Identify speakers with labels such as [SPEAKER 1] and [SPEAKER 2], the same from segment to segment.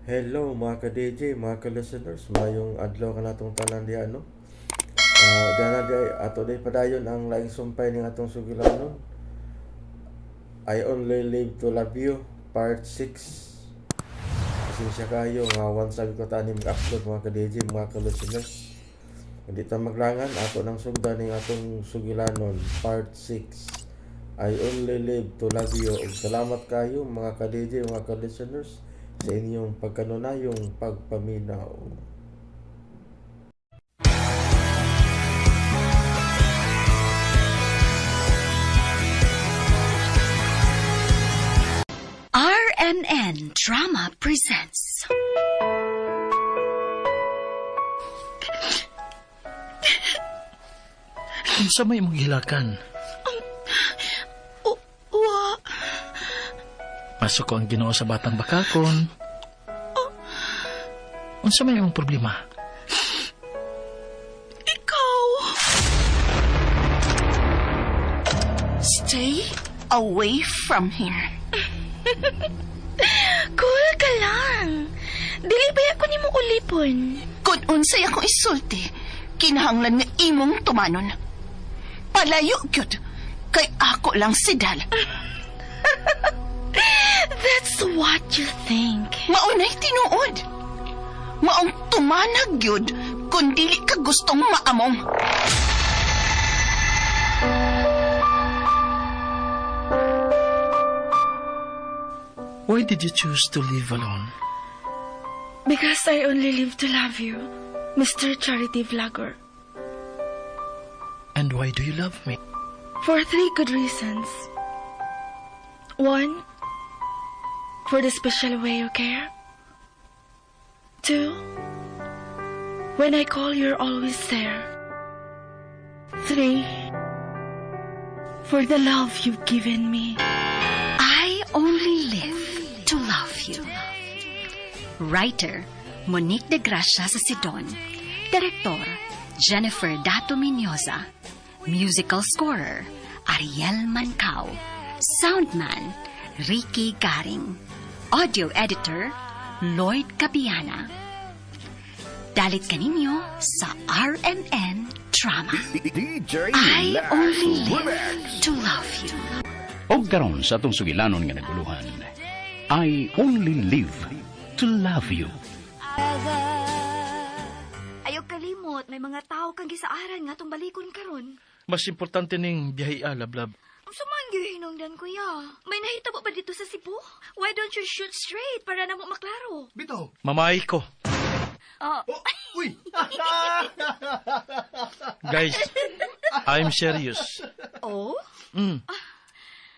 [SPEAKER 1] Hello mga ka-DJ, mga ka-listeners, mayong adlaw kanatong tanan diha, no? Diha na diay ato day padayon ang laing sumpay ning atong sugilanon. I Only Live to Love You, Part 6. Pasensya kayo nga once sabi ko tani mag-upload, mga ka-DJ, mga ka-listeners. Hindi ta maglangan, ato nang sugdan ning atong sugilanon, Part 6. I Only Live to Love You. Ug salamat kayo, mga ka-DJ, mga ka-listeners, sa inyong pagkanunayong pagpaminaw.
[SPEAKER 2] RMN Drama presents.
[SPEAKER 3] Unsa may imong gihilakan?
[SPEAKER 2] Wa.
[SPEAKER 3] Pasok ko ang Ginoo sa batang bakakon. Unsa may imong problema?
[SPEAKER 2] Ikaw.
[SPEAKER 4] Stay away from here.
[SPEAKER 5] Cool ka lang. Dili ba ako nimo ulipon?
[SPEAKER 4] Kung unsay akong isulti, kinahanglan nga imong tumanon. Palayo gyud, kay ako lang si Dal.
[SPEAKER 5] That's what you think.
[SPEAKER 4] Maunay tinuod. Maong tumanag gyud kung dili ka gustong maamong.
[SPEAKER 3] Why did you choose to live alone?
[SPEAKER 5] Because I only live to love you, Mr. Charity Vlogger.
[SPEAKER 3] And why do you love me?
[SPEAKER 5] For three good reasons. One, for the special way you care. Two, when I call, you're always there. Three, for the love you've given me.
[SPEAKER 2] I Only Live to Love You. Writer, Monique de Gracia sa Sidon. Director, Jennifer Dato Miñoza. Musical scorer, Ariel Mancao. Soundman, Ricky Garing. Audio editor, Lloyd Cabiana. Dalit kaninyo sa RMN Drama.
[SPEAKER 6] DJ
[SPEAKER 2] I
[SPEAKER 6] Lax
[SPEAKER 2] Only Live
[SPEAKER 6] Remix.
[SPEAKER 2] to Love You.
[SPEAKER 7] Og karon sa atong sugilanon nga naguluhan, I Only Live to Love You.
[SPEAKER 5] Ayaw kalimot, may mga tao kang gisaaran nga atong balikon karon.
[SPEAKER 3] Mas importante ning biyahe, love.
[SPEAKER 5] Unsa man gyud hinungdan, kuya? May nahitabo ba dito sa Cebu? Why don't you shoot straight para namo maklaro?
[SPEAKER 8] Bitaw.
[SPEAKER 3] Mamay ko.
[SPEAKER 5] Oh,
[SPEAKER 8] Oh, uy.
[SPEAKER 3] Guys, I'm serious.
[SPEAKER 5] Oh?
[SPEAKER 3] Mm.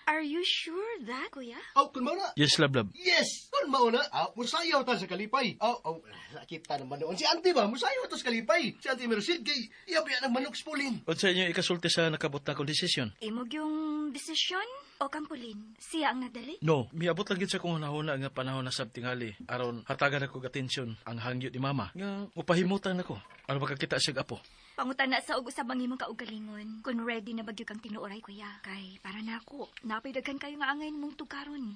[SPEAKER 5] Are you sure that, kuya?
[SPEAKER 8] Oh, kun mao na.
[SPEAKER 3] Yes, love, love.
[SPEAKER 8] Yes, kun mao na. Ah, musayaw ta sa kalipay. Oh, nakita naman noon. Si auntie ba, musayaw ta sa kalipay. Si Auntie Merosid kay iyabiya ng manok spulin.
[SPEAKER 3] Unsa inyo ikasulti sa nakabot na akong desisyon?
[SPEAKER 5] Imog yung desisyon o kang Pulin? Siya ang nadali?
[SPEAKER 3] No, miabot lang gid sa kong hunahuna nga panahon na sab tingali aron hatagan ako og atensyon ang hangyo ni mama nga upahimutan nako aron makakita siya og apo.
[SPEAKER 5] Pangutan na sa ug usab ang imong kaugalingon. Kung ready na bagyo kang tinuoray, kuya. Kay para nako, napay daghan kayo nga angay mong tugaron.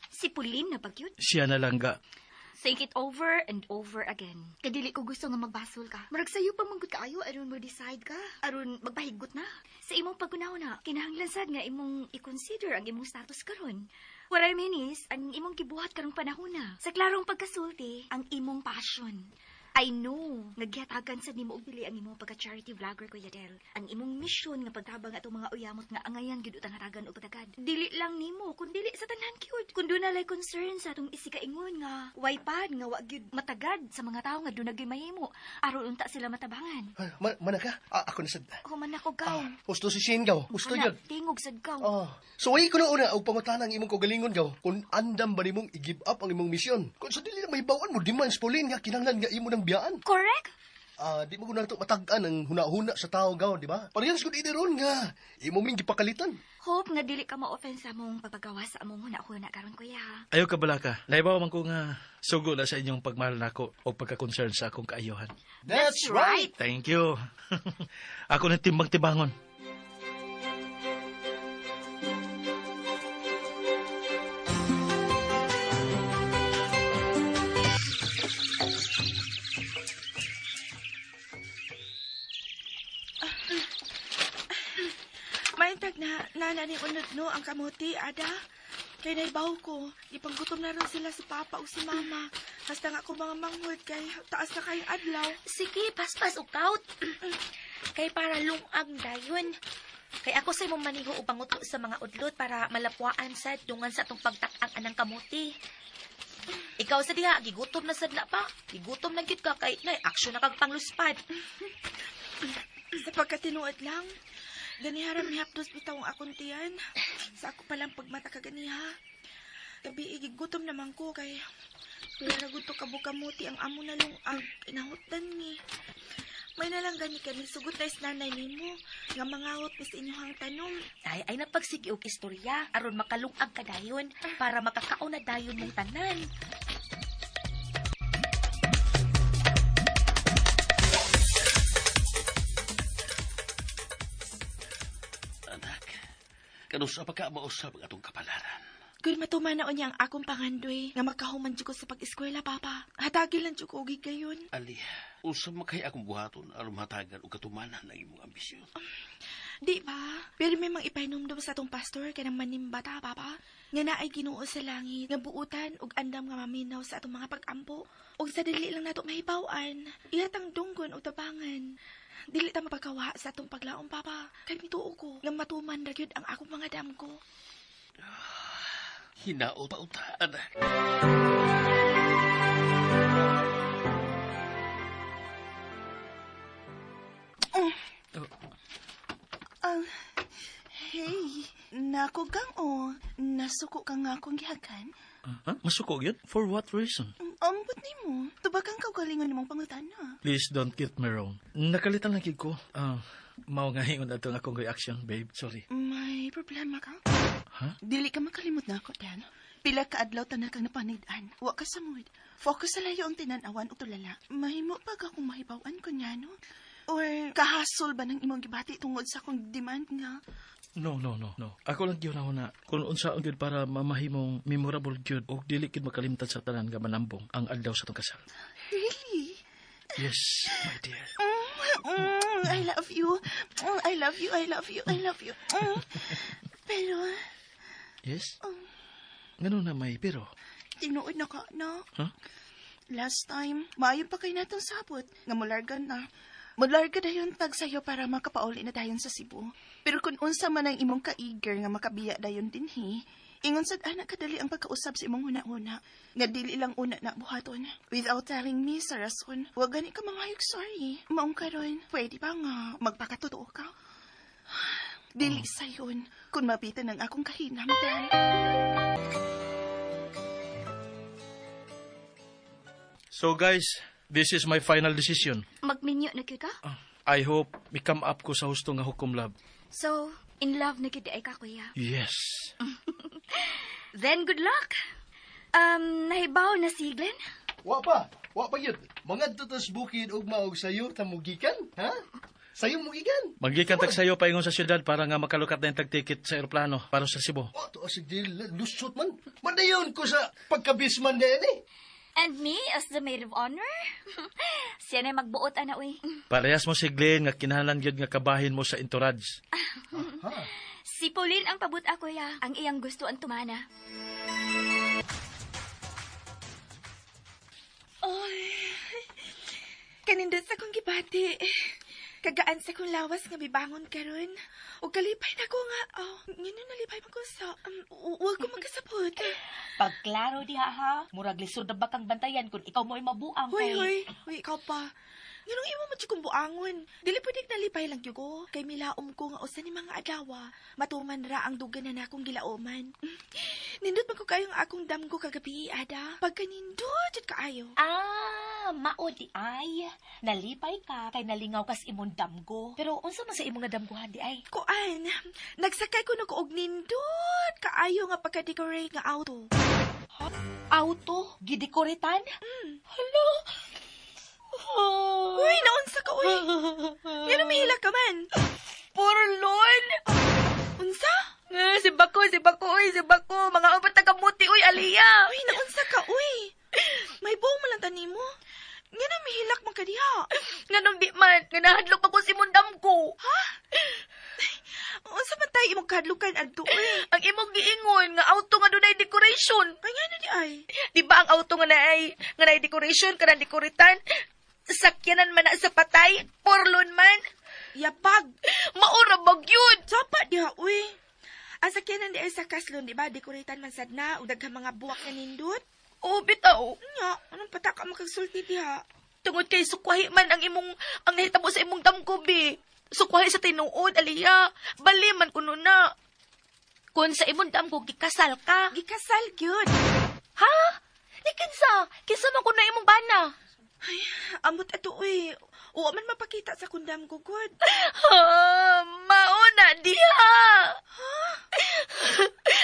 [SPEAKER 5] Si Pulin na bagyod.
[SPEAKER 3] Siya na lang ga.
[SPEAKER 5] Think it over and over again. Kadili ko gusto nga magbasol ka. Murag sayo pa man gud kaayo aron mo decide ka. Aron magpahigot na. Sa imong pagkunahuna, kinahanglan sad nga imong i-consider ang imong status karon. What I mean is, ang imong gibuhat karong panahon na. Sa klarong pagkasulti, ang imong passion. I know, nagyatagan sa nimo og dili ang imong pagka-charity vlogger, Kuya Del. Ang imong mission nga pagtabang atong mga uyamot nga angayan gid utang hatagan og patagad. Dili lang nimo, kun dili sa tanan gyud. Kun duna lay concern sa atong isikaingon nga way pad nga wa gyud matagad sa mga tawo nga duna gyud mahimo aron unta sila matabangan.
[SPEAKER 8] Ah, mana ka? Ah, ako na sad.
[SPEAKER 5] Human ako gaw.
[SPEAKER 8] Ah, husto si Shane gaw. Husto
[SPEAKER 5] Ana,
[SPEAKER 8] yun.
[SPEAKER 5] tingog sad gaw.
[SPEAKER 8] Oh. So way ko na una og pangutana ang imong kaugalingon gaw. Kung andam ba nimong i-give up ang imong misyon? Kung sa dili na mahibaw-an mo demand spulin nga kinahanglan nga imo nang biyaan.
[SPEAKER 5] Correct?
[SPEAKER 8] Ah, di mo gud nato matag-an ang huna-huna sa tao gaw, di ba? Parehas gud ini ron nga imo ming gipakalitan.
[SPEAKER 5] Hope nga dili ka ma-offend sa among pagpagawa sa among huna-huna karon, kuya.
[SPEAKER 3] Ayaw ka balaka. Naibaw man ko nga sugo na sa inyong pagmahal nako o pagka-concern sa akong kaayuhan.
[SPEAKER 8] That's right.
[SPEAKER 3] Thank you. Ako na timbang-timbangon.
[SPEAKER 6] na na ning unod no ang kamuti, Ada. Kay naibaw ko, ipanggutom na ron sila si Papa o si Mama. Hasta nga ako mga manghod kay taas na kayong adlaw.
[SPEAKER 9] Sige, paspas og kaut. Kay para lungag dayon. Kay ako sa imong maniho og panguto sa mga udlot para malapwaan sa dungan sa atong pagtak-ang anang kamuti. Ikaw sa diha, gigutom na sadla pa. Gigutom na gyud ka kay nay aksyon na kag pangluspad.
[SPEAKER 6] Sa pagkatinuod lang, ganiharam nihapdos bitaw ang akong tiyan. Sa ako palang pagmata kaganiha. Gabi gigutom naman ko kay pila ra gud to kabukamuti ang amo na lungag inahutan ni. May nalang gani kami sugot na is nanay nimo nga mangawat ni sa inyong tanom.
[SPEAKER 9] Ay, ay napagsige og istorya aron makalungag ka dayon para makakaon na dayon mong tanan.
[SPEAKER 10] Anak, kanusa pa ka mausab ang atong kapalaran.
[SPEAKER 6] Kun matuman na unya ang akong pangandoy nga makahuman jud ko sa pag-eskwela, Papa. Hatagi lang jud ko og higayon.
[SPEAKER 10] Ali, unsa man kay akong buhaton aron matagan og katumanan ang imong ambisyon?
[SPEAKER 6] Di ba? Pero may mang ipahinumdum sa atong pastor kanang manimba ta, Papa. Nga naay Ginoo sa langit, nga buutan ug andam nga maminaw sa atong mga pag-ampo. Ug sa dili lang nato mahibaw-an, iyatang dunggon ug tabangan. Dili ta mapagawa sa atong paglaom, Papa. Kay mituo ko nga matuman ra gyud ang akong mga damgo.
[SPEAKER 10] Hinaot pa uta, anak.
[SPEAKER 4] Ah, hey, nako kang o. Nasuko ka nga akong gihakan.
[SPEAKER 3] Huh? Masuko gyud? For what reason?
[SPEAKER 4] Ambot nimo. Tubag ang kaugalingon nimong pangutana.
[SPEAKER 3] Please don't get me wrong. Nakalitan lang gyud ko. Ah, mao nga ingon ato ang akong reaction, babe. Sorry.
[SPEAKER 4] May problema ka?
[SPEAKER 3] Ha?
[SPEAKER 4] Dili ka makalimot na ako, Dan. Pila ka adlaw tanan kang napanid-an. Wa ka sa mood. Focus sa layo ang tinan-awan o tulala. Mahimo pa ka kung mahibaw-an ko niya, no? Or kahasol ba ng imong gibati tungod sa akong demand nga?
[SPEAKER 3] No, no, no, no. Ako lang gyud na na kung unsa ang gyud para mamahimong memorable gyud og dili gyud makalimtan sa tanan nga manambong ang adlaw sa atong kasal.
[SPEAKER 4] Really?
[SPEAKER 3] Yes, my dear.
[SPEAKER 4] I love you. I love you, I love you, I love you. Pero,
[SPEAKER 3] Yes? Ngano na may pero?
[SPEAKER 4] Tinuod na ka, no?
[SPEAKER 3] Huh?
[SPEAKER 4] Last time, maayo pa kay natong sabot nga mularga na. Mularga dayon tag sayo para makapauli na dayon sa Cebu. Pero kung unsa man ang imong ka-eager nga makabiya dayon dinhi, ingon sad ana kadali ang pagkausab sa imong huna-huna. Nga dili lang una na buhaton. Without telling me sa rason, wag gani ka mangayog sorry. Maong karon, pwede ba nga magpakatotoo ka? Dili sayon kung mabitan ang akong kahinamdan.
[SPEAKER 3] So guys, this is my final decision.
[SPEAKER 5] Magminyo na gyud ka?
[SPEAKER 3] I hope mi come up ko sa husto nga hukom, love.
[SPEAKER 5] So, in love na gyud ay ka, kuya.
[SPEAKER 3] Yes.
[SPEAKER 5] Then good luck. Nahibaw na si Glenn?
[SPEAKER 8] Wa pa, wa pa yun. Mga tutos bukid ug maog sayo ta mugikan, ha? Sayo mugikan.
[SPEAKER 3] Magikan tag sayo paingon sa syudad para nga makalukat na yung tag-ticket sa eroplano para sa Cebu.
[SPEAKER 8] Oh, to sig dili lusot man. Madayon ko sa pagkabisman din eh.
[SPEAKER 5] And me as the maid of honor? Siya na magbuot ana uy.
[SPEAKER 3] Parehas mo si Glenn nga kinahanglan gyud nga kabahin mo sa entourage.
[SPEAKER 5] Si Pauline ang pabut ako ya. Ang iyang gusto ang tumana.
[SPEAKER 6] Oy, kanindot sa akong gibati. Kagaan sa akong lawas nga mibangon karon. Ug kalipay na ko nga, oh, ngano nalipay man ko sa, wag ko magkasabot.
[SPEAKER 9] Pagklaro diha ha, murag lisod na ba kang bantayan kung ikaw mo'y mabuang
[SPEAKER 6] Hoy,
[SPEAKER 9] kay.
[SPEAKER 6] hoy, hoy, ikaw pa. Nganong imo mo jud kong buangon? Dili pwede nalipay lang gyud ko. Kay milaom ko nga usa ni mga adlaw, matuman ra ang dugan na nakong gilauman. Nindot man ko kayong akong damgo kagabi, Ada. Pagkanindot jud kaayo.
[SPEAKER 9] Ah, mao di ay. Nalipay ka kay nalingaw kas imong damgo. Pero unsa man sa imong nga damgohan di ay?
[SPEAKER 6] Kuan, nagsakay ko na ko og nindot kaayo nga pagka-decorate nga auto.
[SPEAKER 9] Auto, gidekoritan? Hala.
[SPEAKER 6] Uy, naunsa ka, uy. Ngano mihila ka man?
[SPEAKER 9] Purlon!
[SPEAKER 6] Unsa?
[SPEAKER 9] Eh, si Bako, si Bako, uy, si Bako. Mga upat na kamuti, uy, Aliyah.
[SPEAKER 6] Uy, naunsa ka, uy. May buong man lang tani mo. Ngano mihilak man ka diha?
[SPEAKER 9] Nganong di man, nga nahadlok ako si mundam ko.
[SPEAKER 6] Ha? Unsa man tayo imong kahadlukan adto eh?
[SPEAKER 9] Ang imong giingon nga auto nga dunay decoration.
[SPEAKER 6] Kay ngano di ay?
[SPEAKER 9] Di ba ang auto nga naay decoration kanang dekoritan? Sakyanan man na sa patay, porlon man.
[SPEAKER 6] Yapag.
[SPEAKER 9] Maura bag yun.
[SPEAKER 6] Sapa diha uy. Ang sakyanan di ay sa kaslon, di ba? Dekoratan man sad na ug daghang mga buwak na nindot.
[SPEAKER 9] Oo, bitaw.
[SPEAKER 6] Nya, anong pataka makagsulti diha?
[SPEAKER 9] Tungod kay sukwahi man ang imong ang nahitabo sa imong damgo bi. Sukwahi sa tinuod, Aliya. Bali man kuno na. Kun sa imong damgo gikasal ka.
[SPEAKER 6] Gikasal gyud.
[SPEAKER 9] Ha? Ni kinsa? Kinsa man kuno imong bana?
[SPEAKER 6] Ay, amot ato uy. Uwa man mapakita sa kundam ko gud.
[SPEAKER 9] Ha, mauna diha.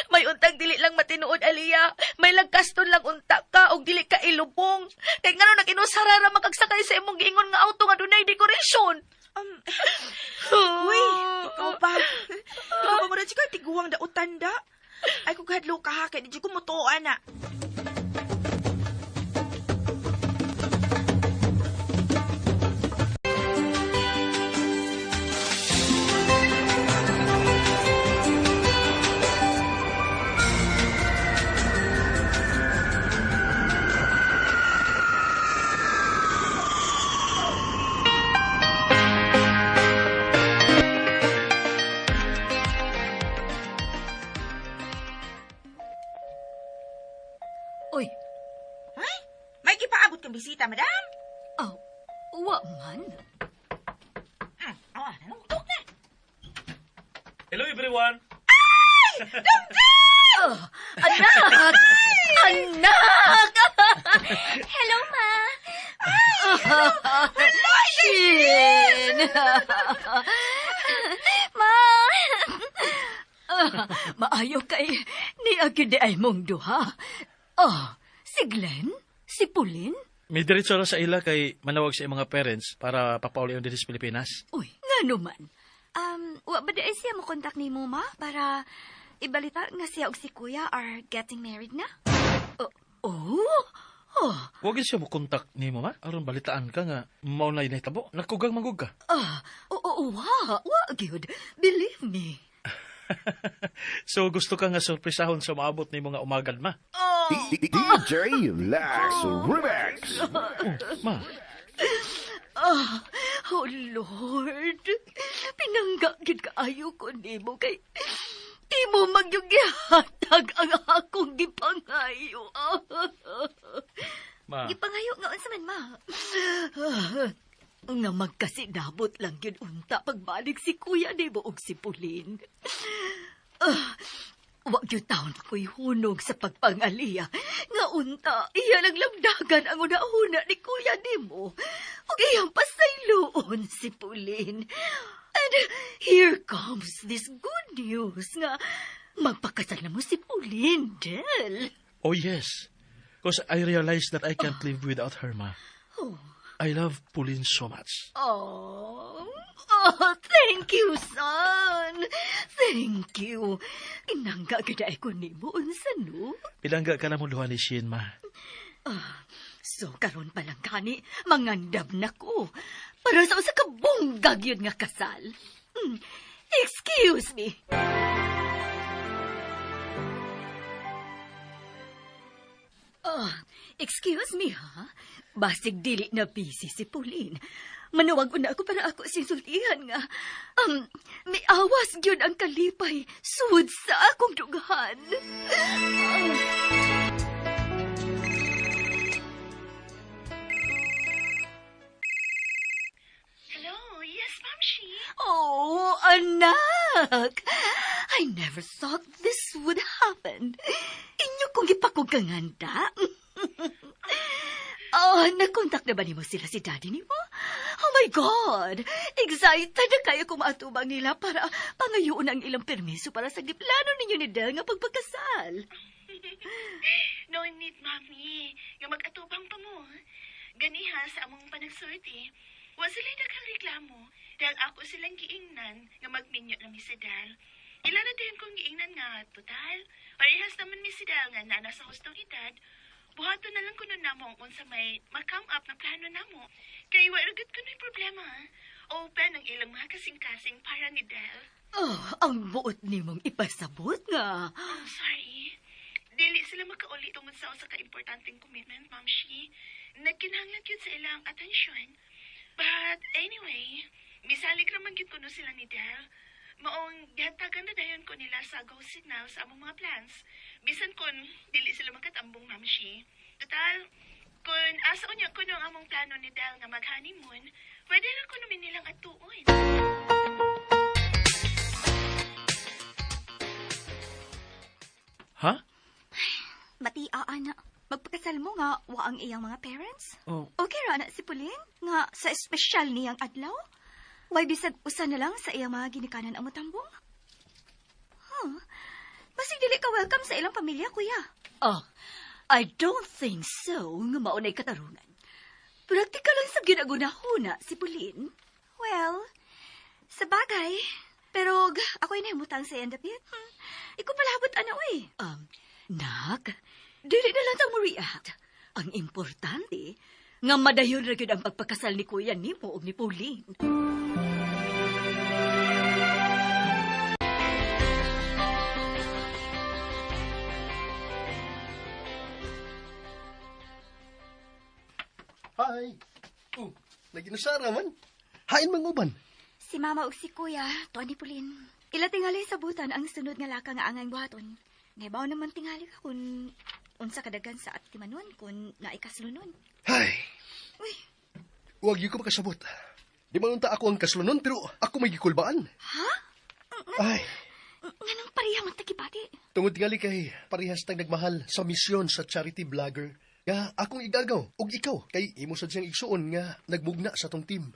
[SPEAKER 9] May untang dili lang matinuod, Aliya. May lagkaston lang unta ka og dili ka ilubong. Kay ngano nag-inusara ra makagsakay sa imong giingon nga auto nga dunay decoration.
[SPEAKER 6] Uy, ikaw ba? Ikaw ba mura ka tiguang dautan da? Ay kung hadlo ka ha, kay di ko mutuo na.
[SPEAKER 2] Uy,
[SPEAKER 6] Ay, may gipaabot kang bisita, madam.
[SPEAKER 2] oh, wa man.
[SPEAKER 6] Awa, nanungtok na.
[SPEAKER 3] Hello everyone.
[SPEAKER 2] Oh, anak! Anak!
[SPEAKER 5] Hello, ma.
[SPEAKER 2] Shin!
[SPEAKER 5] Ma.
[SPEAKER 2] Maayo kay niagi di ay mong duha. Oh, si Glenn? Si Pauline?
[SPEAKER 3] May diretso ra sa ila kay manawag sa imong mga parents para papauli ang dinhi sa Pilipinas.
[SPEAKER 2] Uy, ngano man.
[SPEAKER 5] Wa ba di ay siya mo kontak nimo, ma? Para ibalita nga siya og si kuya are getting married na?
[SPEAKER 2] Oh, oh,
[SPEAKER 3] Huwag siya mo kontak nimo ma aron balitaan ka nga mao na nahitabo. Nagkugang magug ka.
[SPEAKER 2] ah, oo, wa, wa, gyud. Believe me.
[SPEAKER 3] So gusto ka nga sorpresahon sa maabot nimo nga umagad ma.
[SPEAKER 11] DJ Lex Remix.
[SPEAKER 3] Ma,
[SPEAKER 2] Ah, oh Lord. Pinangga gyud kaayo ko nimo kay imo magyugyahatag ang akong gipangayo.
[SPEAKER 3] ma.
[SPEAKER 5] Gipangayo nga unsa man, ma?
[SPEAKER 2] Nga magkasinabot lang gyud unta pagbalik si kuya nimo og si Pauline. Ah, wa gyud taon ko'y hunog sa pagpangaliya. Nga unta, iya lang lamdagan ang una-una ni kuya nimo. Ug iyang pasayloon si Pauline. And here comes this good news nga magpakasal na mo si Pauline, Del.
[SPEAKER 3] Oh yes. Cause I realized that I can't live without her, ma.
[SPEAKER 2] Oh.
[SPEAKER 3] I love Pauline so much.
[SPEAKER 2] Oh, oh, thank you, son. Thank you. Inangga gid ay ko nimo unsa no?
[SPEAKER 3] Pilangga ka na mo duha ni Shin, ma.
[SPEAKER 2] Ah, so karon pa lang kani mangandam na ko para sa usa ka bunggag yun nga kasal. Excuse me. Ah, excuse me ha. Basig dili na busy si Pauline. Manawag una ako para ako sinsultihan nga. May awas gyud ang kalipay sud sa akong dughan.
[SPEAKER 4] Hello, yes, Ma'am Shi.
[SPEAKER 2] Oh, anak! I never thought this would happen. Inyo kong gipakuganganda. Oh, nakontak na ba nimo sila si daddy nimo? Oh my God! Excited na kayo kung maatubang nila para pangayoon ang ilang permiso para sa giplano ninyo ni Del nga pagpagkasal.
[SPEAKER 4] No need, Mami. Nga mag-atubang pa mo. Ganiha sa among panagsulti. Wa sila daghang reklamo dahil ako silang giingnan nga magminyo na mi si Dal. Ila na din kong giingnan nga total. Parehas naman mi si Dal nga nana sa hustong edad. Buhaton na lang kuno namo ang unsa may ma-come up na plano namo. Kay wa ra gud kuno'y problema. Open ang ilang mga kasing-kasing para ni Del.
[SPEAKER 2] Oh, ang buot nimong ipasabot nga.
[SPEAKER 4] Oh, sorry. Dili sila makauli tungod sa usa ka importanteng commitment, Ma'am Shi. Nagkinahanglan gyud sa ilang atensyon. But anyway, misalig ra man gyud kuno sila ni Del. Maong gihatagan na dayon ko nila sa go signal sa among mga plans. Bisan kun dili sila makatambong, Ma'am Shi. Total, kun asa unya kuno ang among plano ni Del nga mag-honeymoon, pwede ra kuno mi nilang atuon.
[SPEAKER 3] Ha?
[SPEAKER 5] Mati ana. Magpakasal mo nga wa ang iyang mga parents.
[SPEAKER 3] Oh.
[SPEAKER 5] Okay ra na si Pauline nga sa espesyal niyang adlaw. Way bisag usa na lang sa iyang mga ginikanan ang motambong. Huh. Basig dili ka welcome sa ilang pamilya, kuya.
[SPEAKER 2] Oh, I don't think so nga maunay katarungan. Praktikal lang sa ginagunahuna si Pauline.
[SPEAKER 5] Well, sa bagay. Pero ako'y nahimutang sa iyang dapit. Ikaw palabot ana oy.
[SPEAKER 2] Nak, dili na lang ta mo react. Ang importante, nga madayon ra gyud ang pagpakasal ni kuya nimo ug ni Pauline.
[SPEAKER 8] Hi. Oh, lagi na Sara man. Hain mang uban.
[SPEAKER 5] Si mama ug si kuya, tuan ni Pauline. Ila tingali sa butan ang sunod nga laka nga angay buhaton. Nahibaw naman tingali ka kung unsa kadagan sa atimanon kung naikaslunon.
[SPEAKER 8] Hay.
[SPEAKER 5] Uy.
[SPEAKER 8] Huwag yun ko makasabot. Di man unta ako ang kaslunon, pero ako may gikulbaan.
[SPEAKER 5] Ha?
[SPEAKER 8] Ay,
[SPEAKER 5] Nganong pareha man tagibati?
[SPEAKER 8] tungod tingali kay parehas tang nagmahal sa misyon sa charity vlogger. Nga akong igagaw, ug ikaw, kay imo sad siyang igsuon nga nagmugna sa tong team.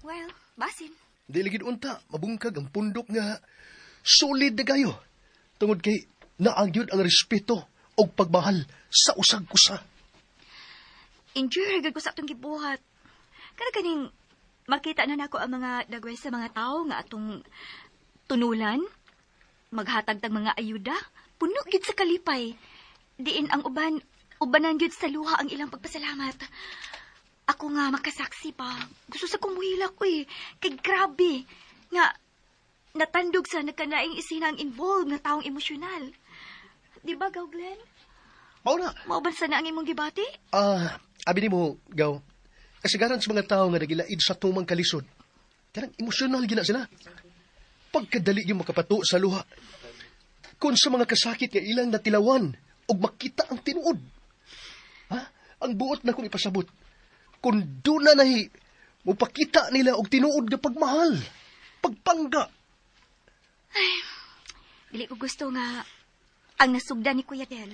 [SPEAKER 5] Well, basin.
[SPEAKER 8] Di lagi unta, mabungkag ang pundok nga solid na kayo. Tungod kay naangyod ang respeto og pagmahal sa usag usa.
[SPEAKER 5] Enjoy ra gyud ko sa atong gibuhat. Kada kaning makita na nako ang mga dagway sa mga tao nga atong tunulan, maghatag tag mga ayuda, puno gyud sa kalipay. Diin ang uban, ubanan gyud sa luha ang ilang pagpasalamat. Ako nga makasaksi pa. Gusto sa kumuhilak ko eh. Kay grabe. Nga, natandog sa nagkanaing isina ang involved nga taong emosyonal. Di ba, Gaw Glenn?
[SPEAKER 8] Mao na.
[SPEAKER 5] Mauban sa na ang imong gibati?
[SPEAKER 8] Ah, abi nimo, Gaw. Kasagaran sa mga tao nga nagilaid sa tumang kalisod. Kanang emosyonal gina sila. Pagkadali yung makapato sa luha. Kung sa mga kasakit nga ilang natilawan ug makita ang tinuod. Ha? Ang buot na kong ipasabot. Kung doon na nahi, mupakita nila og tinuod nga pagmahal, pagpangga.
[SPEAKER 5] Ay, dili ko gusto nga ang nasugdan ni Kuya Del.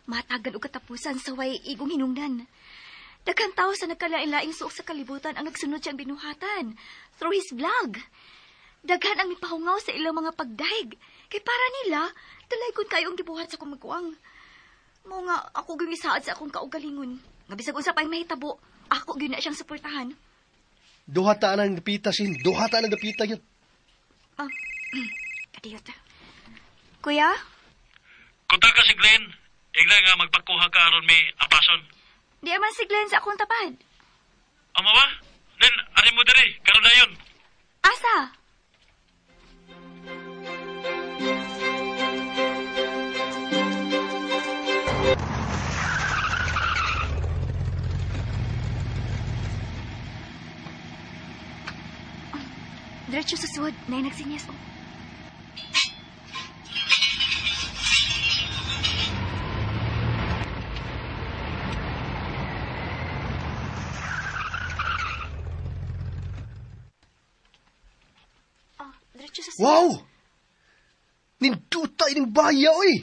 [SPEAKER 5] Matagan og katapusan sa way igong hinungdan. Daghan tao sa nagkalain-laing suok sa kalibutan ang nagsunod siyang binuhatan through his vlog. Daghan ang mipahungaw sa ilang mga pagdaig. Kay para nila, talay kun kayo ang gibuhat sa kumagwang. Mao nga ako gyud gisaad sa akong kaugalingon. Nga bisag unsa pa'y mahitabo, ako gyud na siyang suportahan.
[SPEAKER 8] Duha ta ang dapita sin, duha ta ang dapita yun.
[SPEAKER 5] Ah, kadiyot. Kuya,
[SPEAKER 3] Konta ka si Glenn. Igla nga magpakuha ka aron may apason.
[SPEAKER 5] di man si Glenn sa akong tapad.
[SPEAKER 3] Amo ba? Glenn, ari mo diri, karon na yun.
[SPEAKER 5] Asa? Diretso sa suod, na nagsinyas. Oh. Ah, diretso sa suod.
[SPEAKER 8] Wow! Ninduta ining baya, oy!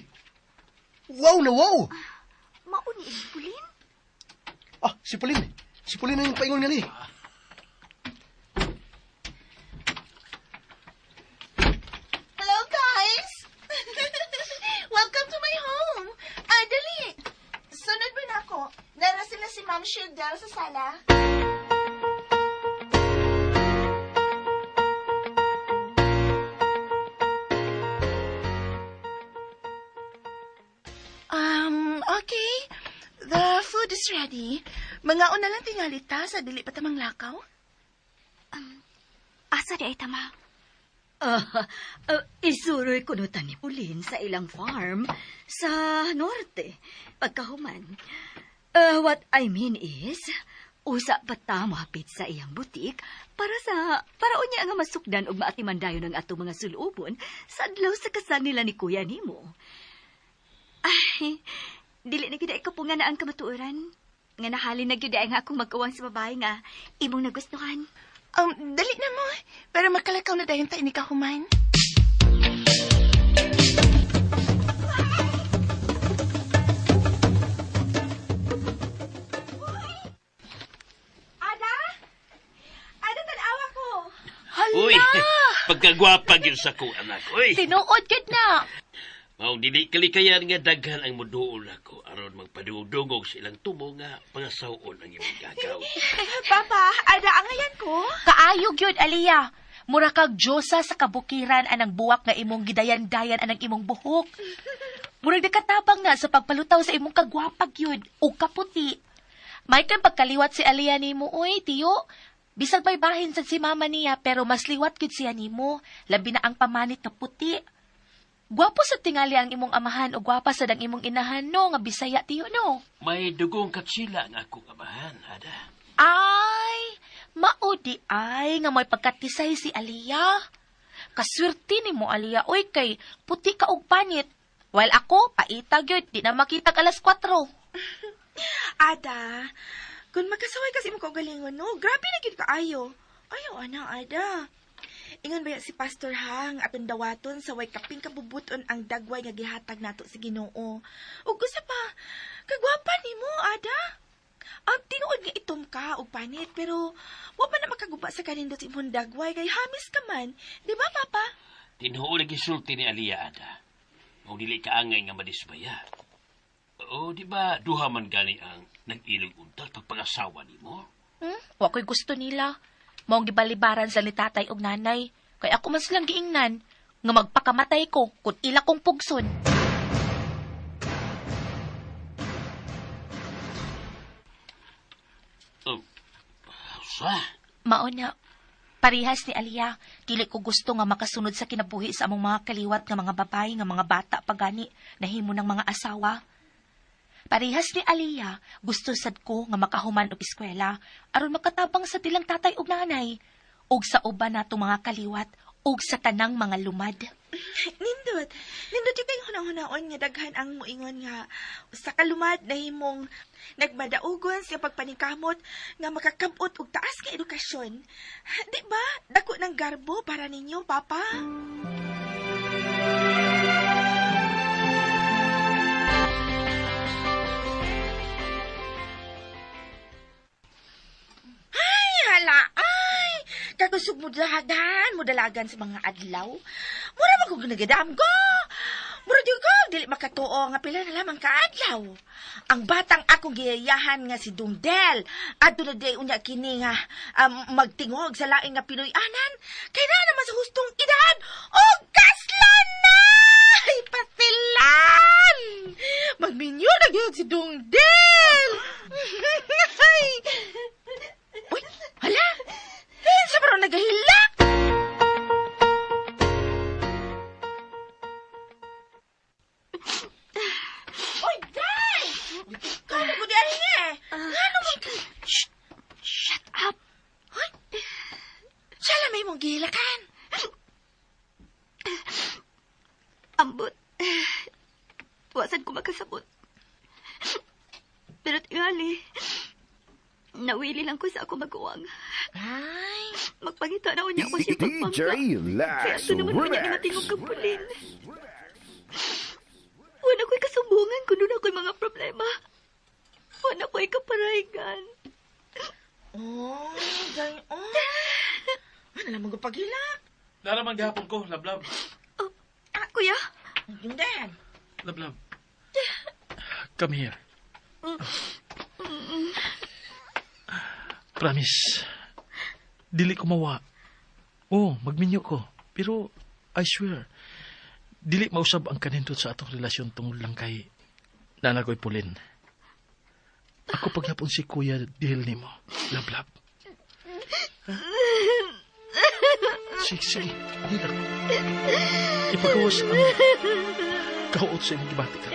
[SPEAKER 8] Wow na wow!
[SPEAKER 5] Mauni ni Pauline?
[SPEAKER 8] Ah, si Pauline. Si Pauline ang paingon nga ni.
[SPEAKER 4] Hello, guys! Welcome to my home! Ah, dali! Sunod ba na ako? Nara sila si Ma'am Shildel sa sala. Okay. The food is ready. Mga una lang tingali ta sa dili pa tamang lakaw.
[SPEAKER 5] Asa di ay tama?
[SPEAKER 2] Isuroy ko no ni Pauline sa ilang farm sa norte. Pagkahuman. What I mean is, usa pa ta mohapit sa iyang butik para unya nga masukdan og maatiman dayon ang atong mga sulubon sa adlaw sa kasal nila ni kuya nimo. Ay, dili na gyud ay kapunga na ang kamatuoran. Nga nahalin na gyud ay nga akong mag-uwang sa babae nga imong nagustuhan.
[SPEAKER 4] Dali na mo, para makalakaw na dayon ta ini kahuman.
[SPEAKER 6] Ada? Ada, tanawa ko.
[SPEAKER 9] Hala!
[SPEAKER 10] Uy, pagkagwapa gyud sa ko anak. Uy.
[SPEAKER 9] Tinuod gid na.
[SPEAKER 10] Mao dili kalikayan nga daghan ang moduol ako aron magpadungog sa ilang tumo nga pangasawon ang imong gagaw.
[SPEAKER 6] Papa, Ada, angayan ko.
[SPEAKER 9] Kaayo gyud Aliyah. Mura kag Diyosa sa kabukiran anang buwak nga imong gidayan-dayan anang imong buhok. Murag nakatabang na sa pagpalutaw sa imong kagwapa gyud ug kaputi. May kang pagkaliwat si Aliyah nimo oy, tiyo. Bisag may bahin sad si mama niya pero mas liwat gyud siya nimo, labi na ang pamanit nga puti. Gwapo sa tingali ang imong amahan o gwapa sad ang imong inahan no nga Bisaya tiyo no.
[SPEAKER 10] May dugong katsila ang akong amahan, Ada.
[SPEAKER 9] Ay, maudi ay nga may pagkatisay si Aliyah. Kaswerte ni mo Aliyah, oy kay puti ka og panit. While ako, paita gyud, di na makita alas 4.
[SPEAKER 6] Ada, kung magkasaway kasi mo kaugalingon, no? Grabe na gyud kaayo. Ayaw, ana, Ada. Ingon ba si Pastor Hang atong dawaton sa way kaping kabubuton ang dagway nga gihatag nato sa Ginoo. Ug usa pa, kagwapa nimo, Ada. Ang tinuod nga itom ka og panit pero wa pa na makaguba sa kanindot sa imong dagway kay hamis ka man. Di ba, Papa?
[SPEAKER 10] Tinuod ang gisulti ni Aliyah, Ada. Mao dili kaangay nga madismaya. O, di ba, duha man gani ang nag-ilog untat pagpangasawa nimo?
[SPEAKER 9] Wa ko'y gusto nila. Maong gibalibaran sa ni tatay og nanay. Kay ako man silang giingnan nga magpakamatay ko kung ila kong pugson.
[SPEAKER 10] Oh, sa?
[SPEAKER 9] Mao na. Parihas ni Aliyah, dili ko gusto nga makasunod sa kinabuhi sa among mga kaliwat nga mga babae nga mga bata pagani nahimo ng mga asawa. Parihas ni Aliyah, gusto sad ko nga makahuman og eskwela aron makatabang sa tilang tatay ug nanay ug sa uban natong mga kaliwat ug sa tanang mga lumad.
[SPEAKER 6] Nindot. Nindot yung kayong hunang-hunaon nga daghan ang muingon nga sa kalumad nahimong nagmadaugon sa pagpaningkamot nga makakabot og taas nga edukasyon. Di ba? Dako ng garbo para ninyo, Papa. Ay, hala, ay! Kakusog mo dalagan, mo dalagan sa mga adlaw. Mura man kong nagadam ko. Mura di ko, dili makatuo nga pila na lamang kaadlaw. Ang batang akong giyayahan nga si Dungdel. Adto na day unya kini nga magtingog sa laing nga Pinoy-anan. Kay na naman sa hustong edad. O kaslan na! Ay, pasilan! Magminyo na gyud si Dungdel! Ay! Uy, hala! Sa parang nagahilak! Uy, Day! Ikaw na gudi ay eh! Ano man ka?
[SPEAKER 5] Shh! Shut up!
[SPEAKER 6] Hoy! Siya lang may mong gihilakan.
[SPEAKER 5] Ambot. Wasan ko makasabot. Pero tingali, nawili lang ko sa ako maguwang.
[SPEAKER 6] Ay!
[SPEAKER 5] Magpangita na unya ko siya pagpangka.
[SPEAKER 11] DJ
[SPEAKER 5] Kaya
[SPEAKER 11] Lex
[SPEAKER 5] ito naman unya nga
[SPEAKER 11] Remix.
[SPEAKER 5] tingog kang pulin. Wala ko'y kasumbungan kung doon ako'y mga problema. Wala ko'y kaparaygan.
[SPEAKER 6] Oh, day, oh. Ano lang magpaghilak?
[SPEAKER 3] Naraman gihapon ko, lablab.
[SPEAKER 5] Oh, kuya?
[SPEAKER 6] Yung Dan.
[SPEAKER 3] Lablab. Come here. Promise. Dili ko mawa. Oh, magminyo ko. Pero, I swear, dili mausab ang kanindot sa atong relasyon tungod lang kay Nanagoy Pulin. Ako pagyapon si Kuya dihil nimo. Lablab. Ha? Sige, sige. Hilak. Ipagawas ang kahuot sa imong gibati ka.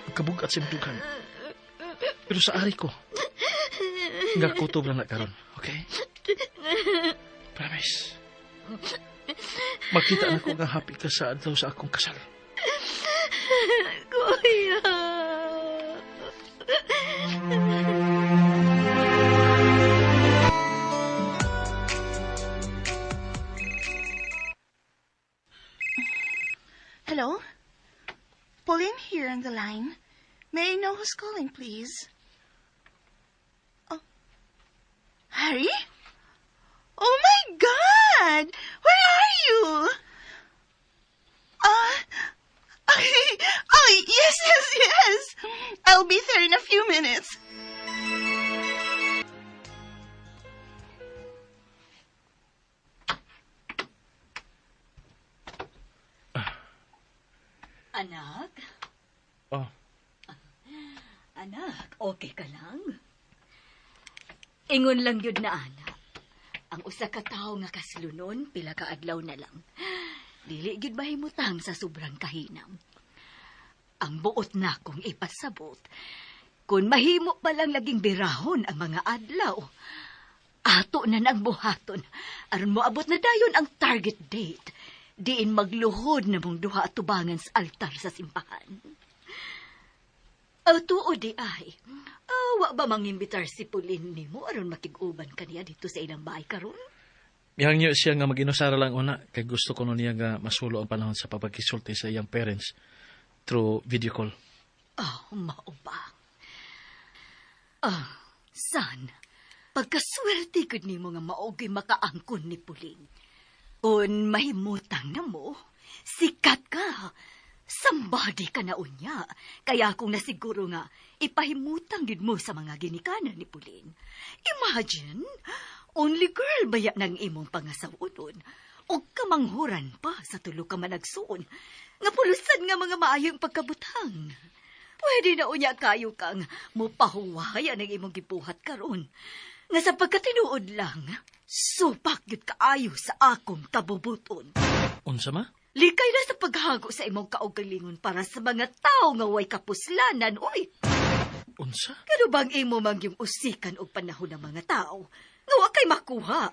[SPEAKER 3] Ang kabugat sa imong dughan. Pero sa ari ko, nga kutob lang na karon, okay? Promise. Makita na ko nga happy ka sa adlaw sa akong kasal.
[SPEAKER 2] Kuya.
[SPEAKER 4] Hello? Pauline here on the line. May I know who's calling, please? Oh, Harry? Oh my God! Where are you? Okay. Oh, yes, yes, yes. I'll be there in a few minutes.
[SPEAKER 2] Anak?
[SPEAKER 3] Oh.
[SPEAKER 2] Anak, okay ka lang? Ingon lang yun na, anak. Ang usa ka tawo nga kaslunon, pila ka adlaw na lang. Dili gyud mahimutang sa sobrang kahinam. Ang buot na kong ipasabot, kung mahimo pa lang laging birahon ang mga adlaw, ato na nang buhaton, aron moabot na dayon ang target date. Diin magluhod na mong duha at tubangan sa altar sa simbahan. Aw, tuo di ay. Wa ba mangimbitar si Pauline nimo aron makig-uban kaniya dito sa ilang bahay karon?
[SPEAKER 3] Mihangyo siya nga mag-inusara lang una kay gusto ko nun niya nga masulo ang panahon sa pagkisulti sa iyang parents through video call.
[SPEAKER 2] Oh, mao ba? Ah, son, pagkaswerte gud nimo nga maogi makaangkon ni Pauline. Kung mahimutang na mo, sikat ka. Somebody ka na unya. Kaya akong nasiguro nga, ipahimutang gid mo sa mga ginikanan ni Pauline. Imagine, only girl baya ng imong pangasawonon. O kamanghuran pa sa tulo ka managsuon. Nga pulusan nga mga maayong pagkabutang. Pwede na unya kayo kang mupahuwaya ng imong gibuhat karon. Nga sa pagkatinuod lang, supak gyud kaayo sa akong kabubuton.
[SPEAKER 3] Unsa ma?
[SPEAKER 2] Likay na sa paghago sa imong kaugalingon para sa mga tao nga way kapuslanan, oy.
[SPEAKER 3] Unsa?
[SPEAKER 2] Kano bang imo mang yung usikan og panahon ng mga tao nga wa kay makuha?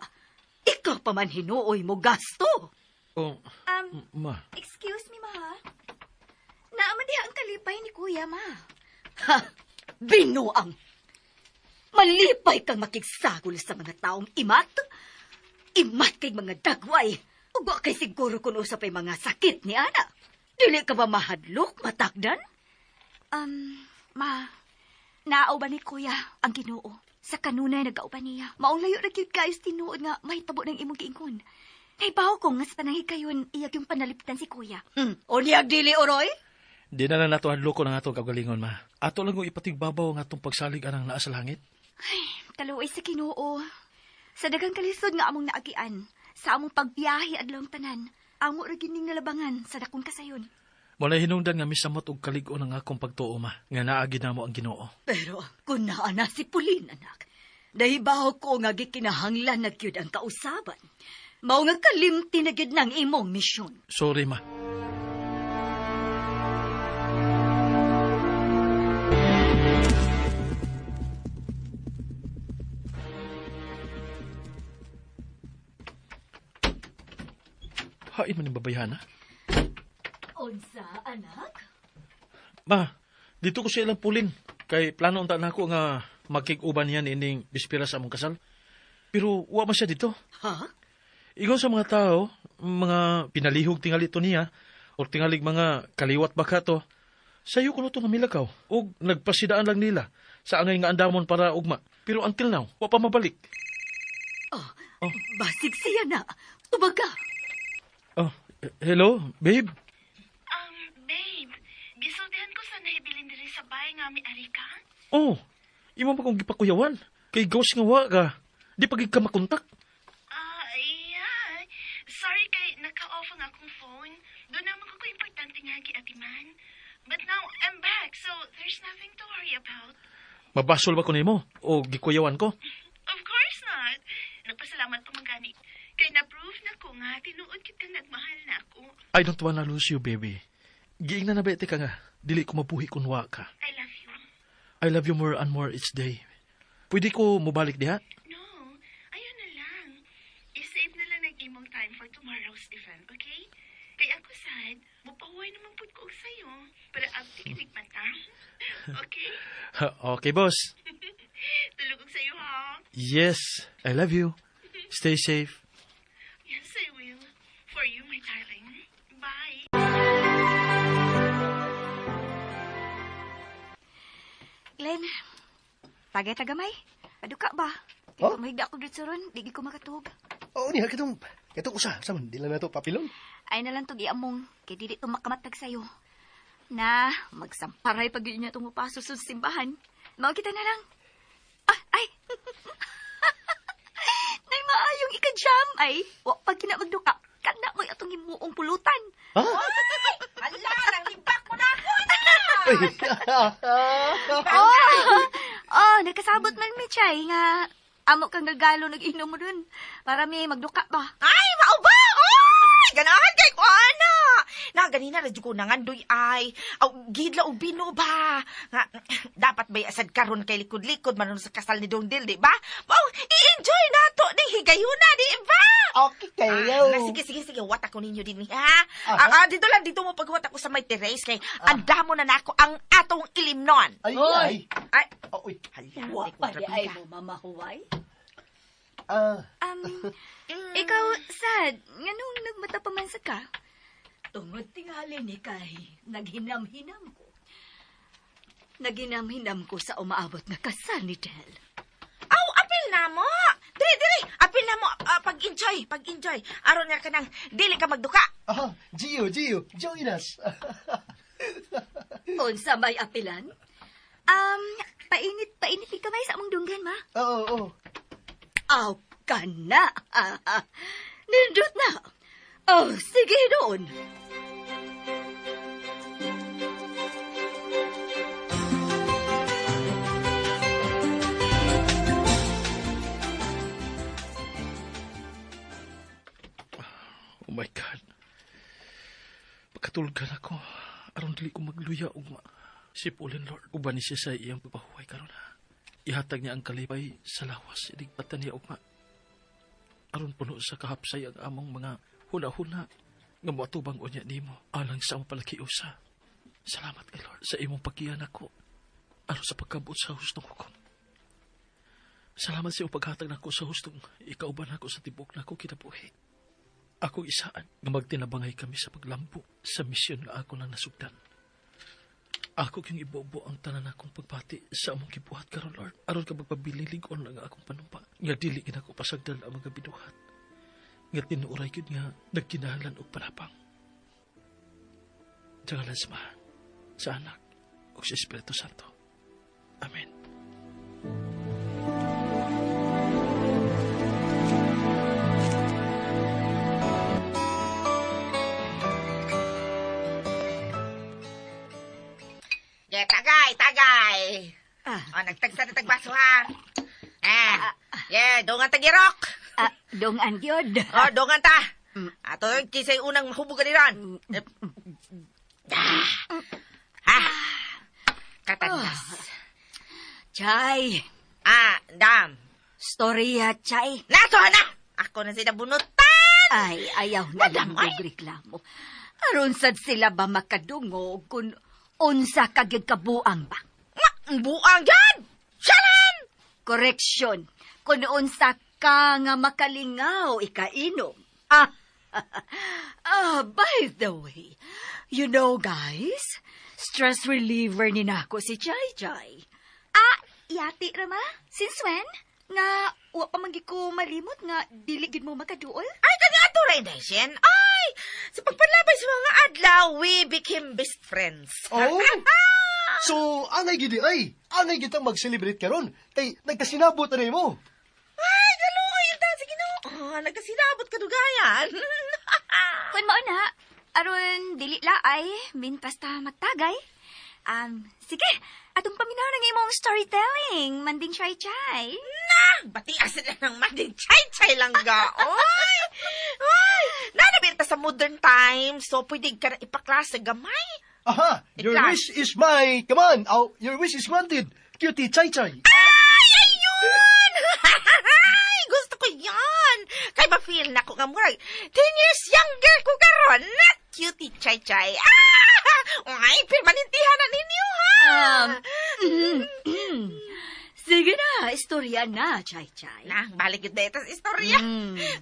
[SPEAKER 2] Ikaw pa man hinuoy mo gasto.
[SPEAKER 3] Oh, ma.
[SPEAKER 5] Excuse me, ma. Naaman diha ang kalipay ni Kuya, ma.
[SPEAKER 2] Ha! Binuang! Malipay kang makigsagol sa mga taong imat? Imat kay mga dagway. Ug wa kay siguro kung usapay mga sakit ni Ana. Dili ka ba mahadlok, matakdan?
[SPEAKER 5] Ma, naauban ni Kuya ang Ginoo. Sa kanunay nagauban niya. Maong layo ra gyud kayo sa tinuod nga mahitabo ng imong giingon. Nahibaw ko nga sa tanang hikayon iyag yung panalipdan si Kuya.
[SPEAKER 2] O niyag dili, Oroy?
[SPEAKER 3] Di na lang nato hadloko ng atong kaugalingon, ma. Ato lang kong ipatigbabaw ang atong pagsalig anang naa sa langit.
[SPEAKER 5] Ay, kaluoy sa Ginoo. Sa daghang kalisod nga among naagian, sa among pagbiyahe adlong tanan, amo ra gyud ning nalabangan sa dakong kasayon.
[SPEAKER 3] Wala hinungdan nga misamot og kalig-on ang akong pagtuo, ma, nga naagi namo ang Ginoo.
[SPEAKER 2] Pero kung naa na si Pauline, anak, nahibaw ko nga gikinahanglan na gyud ang kausaban. Mao nga kalimti na gyud ng imong misyon.
[SPEAKER 3] Sorry, ma. Hain man yung babayhana.
[SPEAKER 2] Unsa, anak?
[SPEAKER 3] Ma, dito ko sa ilang pulin. Kay plano unta nako nga makig-uban niya ining bispira sa among kasal. Pero wa man siya dito.
[SPEAKER 2] Ha?
[SPEAKER 3] Ingon sa mga tao, mga pinalihog tingali to niya, or tingalig mga kaliwat baka to, sayo kuno to nga milakaw. Og nagpasidaan lang nila sa angay nga andamon para ugma. Pero until now, wa pa mabalik.
[SPEAKER 2] Oh, oh. Basig siya na. Tubaga.
[SPEAKER 3] Oh, hello, babe.
[SPEAKER 4] Babe, gisultihan ko sa nahibilin diri sa bahay nga may-ari ka.
[SPEAKER 3] Oh, imo pa kong gipakuyawan. Kay ghost nga wa ka. Di pa gid ka makontak.
[SPEAKER 4] Yeah. Sorry kay naka-off ang akong phone. Doon naman ko importante nga giatiman. But now, I'm back, so there's nothing to worry about.
[SPEAKER 3] Mabasol ba ko nimo? O gikuyawan ko?
[SPEAKER 4] Of course not. nga tinuod kit kang nagmahal na ako.
[SPEAKER 3] I don't wanna lose you, baby. Giingnan na ba ka nga, dili ko mabuhi kung wa ka.
[SPEAKER 4] I love you.
[SPEAKER 3] I love you more and more each day. Pwede ko mobalik diha?
[SPEAKER 4] No, ayun na lang. I-save na lang ang imong time for tomorrow's event, okay? Kay ako sad, mupahuway naman pud ko og sayo. Para abti kinig mata. Okay?
[SPEAKER 3] Okay, boss.
[SPEAKER 4] Tulog og sayo ha.
[SPEAKER 3] Yes, I love you. Stay safe.
[SPEAKER 4] Yes, I will. For you, my darling. Bye.
[SPEAKER 5] Glenn, tagay tagamay. Paduka ba?
[SPEAKER 8] Oh?
[SPEAKER 5] Kay mahigda ko dito ron, di ko makatug.
[SPEAKER 8] Oo niya, katong, katong usa. Sa man, di lang na to papilon.
[SPEAKER 5] Ay na lang tug iamong, kay dili to makamatag sayo. Na, magsamparay pag yun niya tumupaso sa simbahan. Mao kita na lang. Ah, ay! Nay maayong ika-jam ay. Wa pag kina magduka. Kana mo'y atong himuong pulutan.
[SPEAKER 8] Ha?
[SPEAKER 6] Hala, nang libak mo na ako.
[SPEAKER 5] Oh, oh, nagkasabot man mi chay nga amo kang regalo nag-inom mo dun. Para mi magduka ba?
[SPEAKER 6] Ay, mao ba? Oy, ganahan kay ko ana. Na ganina ra jud ko nangandoy ay. Aw gidla og bino ba? Nga, dapat bay asad karon kay likod-likod man sa kasal ni Dong Dil, di ba? Mao, i-enjoy nato ni higayuna, di ba?
[SPEAKER 8] Okay kayo.
[SPEAKER 6] Ah, na, sige, sige, sige. Wat ako ninyo din, ha? Ah, ah, dito lang, dito mo paghuwat ako sa may terrace kay andamo na nako ang atong ilimnon.
[SPEAKER 8] Ay, ay.
[SPEAKER 6] Ay,
[SPEAKER 8] Oh, uy.
[SPEAKER 6] hala,
[SPEAKER 2] Wa
[SPEAKER 6] di ko
[SPEAKER 2] pa di ay
[SPEAKER 6] trapika.
[SPEAKER 2] mo mamahuway.
[SPEAKER 8] Ah,
[SPEAKER 5] Ikaw, sad, nganong nagmata pa man sa ka?
[SPEAKER 2] Tungod tingali ni kay naghinam-hinam ko. Naghinam-hinam ko sa umaabot nga kasal ni Del.
[SPEAKER 6] Aw, apil na mo. Dili, dili. Apil na mo. Ah, pag-enjoy, pag-enjoy. Aron nga ka nang dili ka magduka.
[SPEAKER 8] ah, Gio, Gio, join us.
[SPEAKER 2] Unsa may apilan?
[SPEAKER 5] Painit, painit ni kamay sa among dunggan, ma.
[SPEAKER 8] Oo, oo.
[SPEAKER 2] Aw ka na. Nindot na. Oh, sige doon.
[SPEAKER 3] Oh my God. Pagkatulgan ako, aron dili ko magluya ugma. Si Pauline Lord, uban ni siya sa iyang pagpahuway karon ha. Ihatag niya ang kalipay sa lawas, idigpatan niya ugma. Aron puno sa kahapsay ang among mga huna-huna nga moatubang unya nimo alang sa among palakiusa. Salamat kay Lord sa imong paggiya nako aron sa pagkabot sa hustong hukom. Salamat sa imong paghatag nako sa hustong ikauban nako sa tibok nako kinabuhi. Ako isaan nga magtinabangay kami sa paglambo sa misyon nga ako nang nasugdan. Ako kyung ibobo ang tanan akong pagbati sa among gibuhat karon Lord. Aron ka magpabiling-lig-on ang akong panumpa. Nga dili gid ako pasagdan ang mga binuhat. Nga tinuoray gyud nga nagkinahanglan og panapang. Sa ngalan sa Amahan, sa Anak, ug sa Espiritu Santo. Amen.
[SPEAKER 6] Yeah, tagay, tagay.
[SPEAKER 2] Ah.
[SPEAKER 6] Oh, nagtagsa na tagbaso ha. Ah, yeah, dongan tagirok.
[SPEAKER 2] Ah, dongan gyud.
[SPEAKER 6] Oh, dongan ta. Ato kisay unang mahubog ka ron. Ah. Ah. Katandas.
[SPEAKER 2] Chay,
[SPEAKER 6] Ah, dam.
[SPEAKER 2] storya Chay.
[SPEAKER 6] Nato na. Ako na sila bunutan.
[SPEAKER 2] Ay, ayaw na lang
[SPEAKER 6] Madam, ay.
[SPEAKER 2] og reklamo. Aron sad sila ba makadungog kung unsa ka gyud kabuang ba?
[SPEAKER 6] Nga, ang buang yan. Shalan!
[SPEAKER 2] Correction. Kung unsa ka nga makalingaw ikainom. Ah, ah, by the way, you know guys, stress reliever ni nako si Chay Chay.
[SPEAKER 5] Ah, yati rama. Since when? Nga, wa pa man gyud ko malimot nga dili gid mo makaduol?
[SPEAKER 6] Ay, kanya ato rin, Deshen. Ay, sa pagpanlabay sa mga adlaw, we became best friends.
[SPEAKER 8] Oh. So, angay gidi ay, angay gitang mag-celebrate karon kay nagkasinabot na nimo.
[SPEAKER 6] Ay, galuoy ta sige no. Oh, nagkasinabot kadugayan.
[SPEAKER 5] Kun mao na, aron dili laay, mintas ta magtagay. Sige, atong paminaw ng imong storytelling, manding chay chay.
[SPEAKER 6] Na, bati asa na ng manding chay-chay lang ga. Oy! Oy! ta sa modern times, so pwede ka na ipaklase gamay.
[SPEAKER 8] Aha, your
[SPEAKER 6] Iklas.
[SPEAKER 8] wish is my command. Oh, your wish is granted. Cutie Chay Chay.
[SPEAKER 6] Ay, ayun! Gusto ko yan! Kay ma-feel na ko nga murag 10 years younger ko karon. Na cutie chay chay. Ah! Ay, permanentihan na ninyo ha.
[SPEAKER 2] Sige na, istorya na, Chay Chay.
[SPEAKER 6] Na, balik yun dito sa istorya.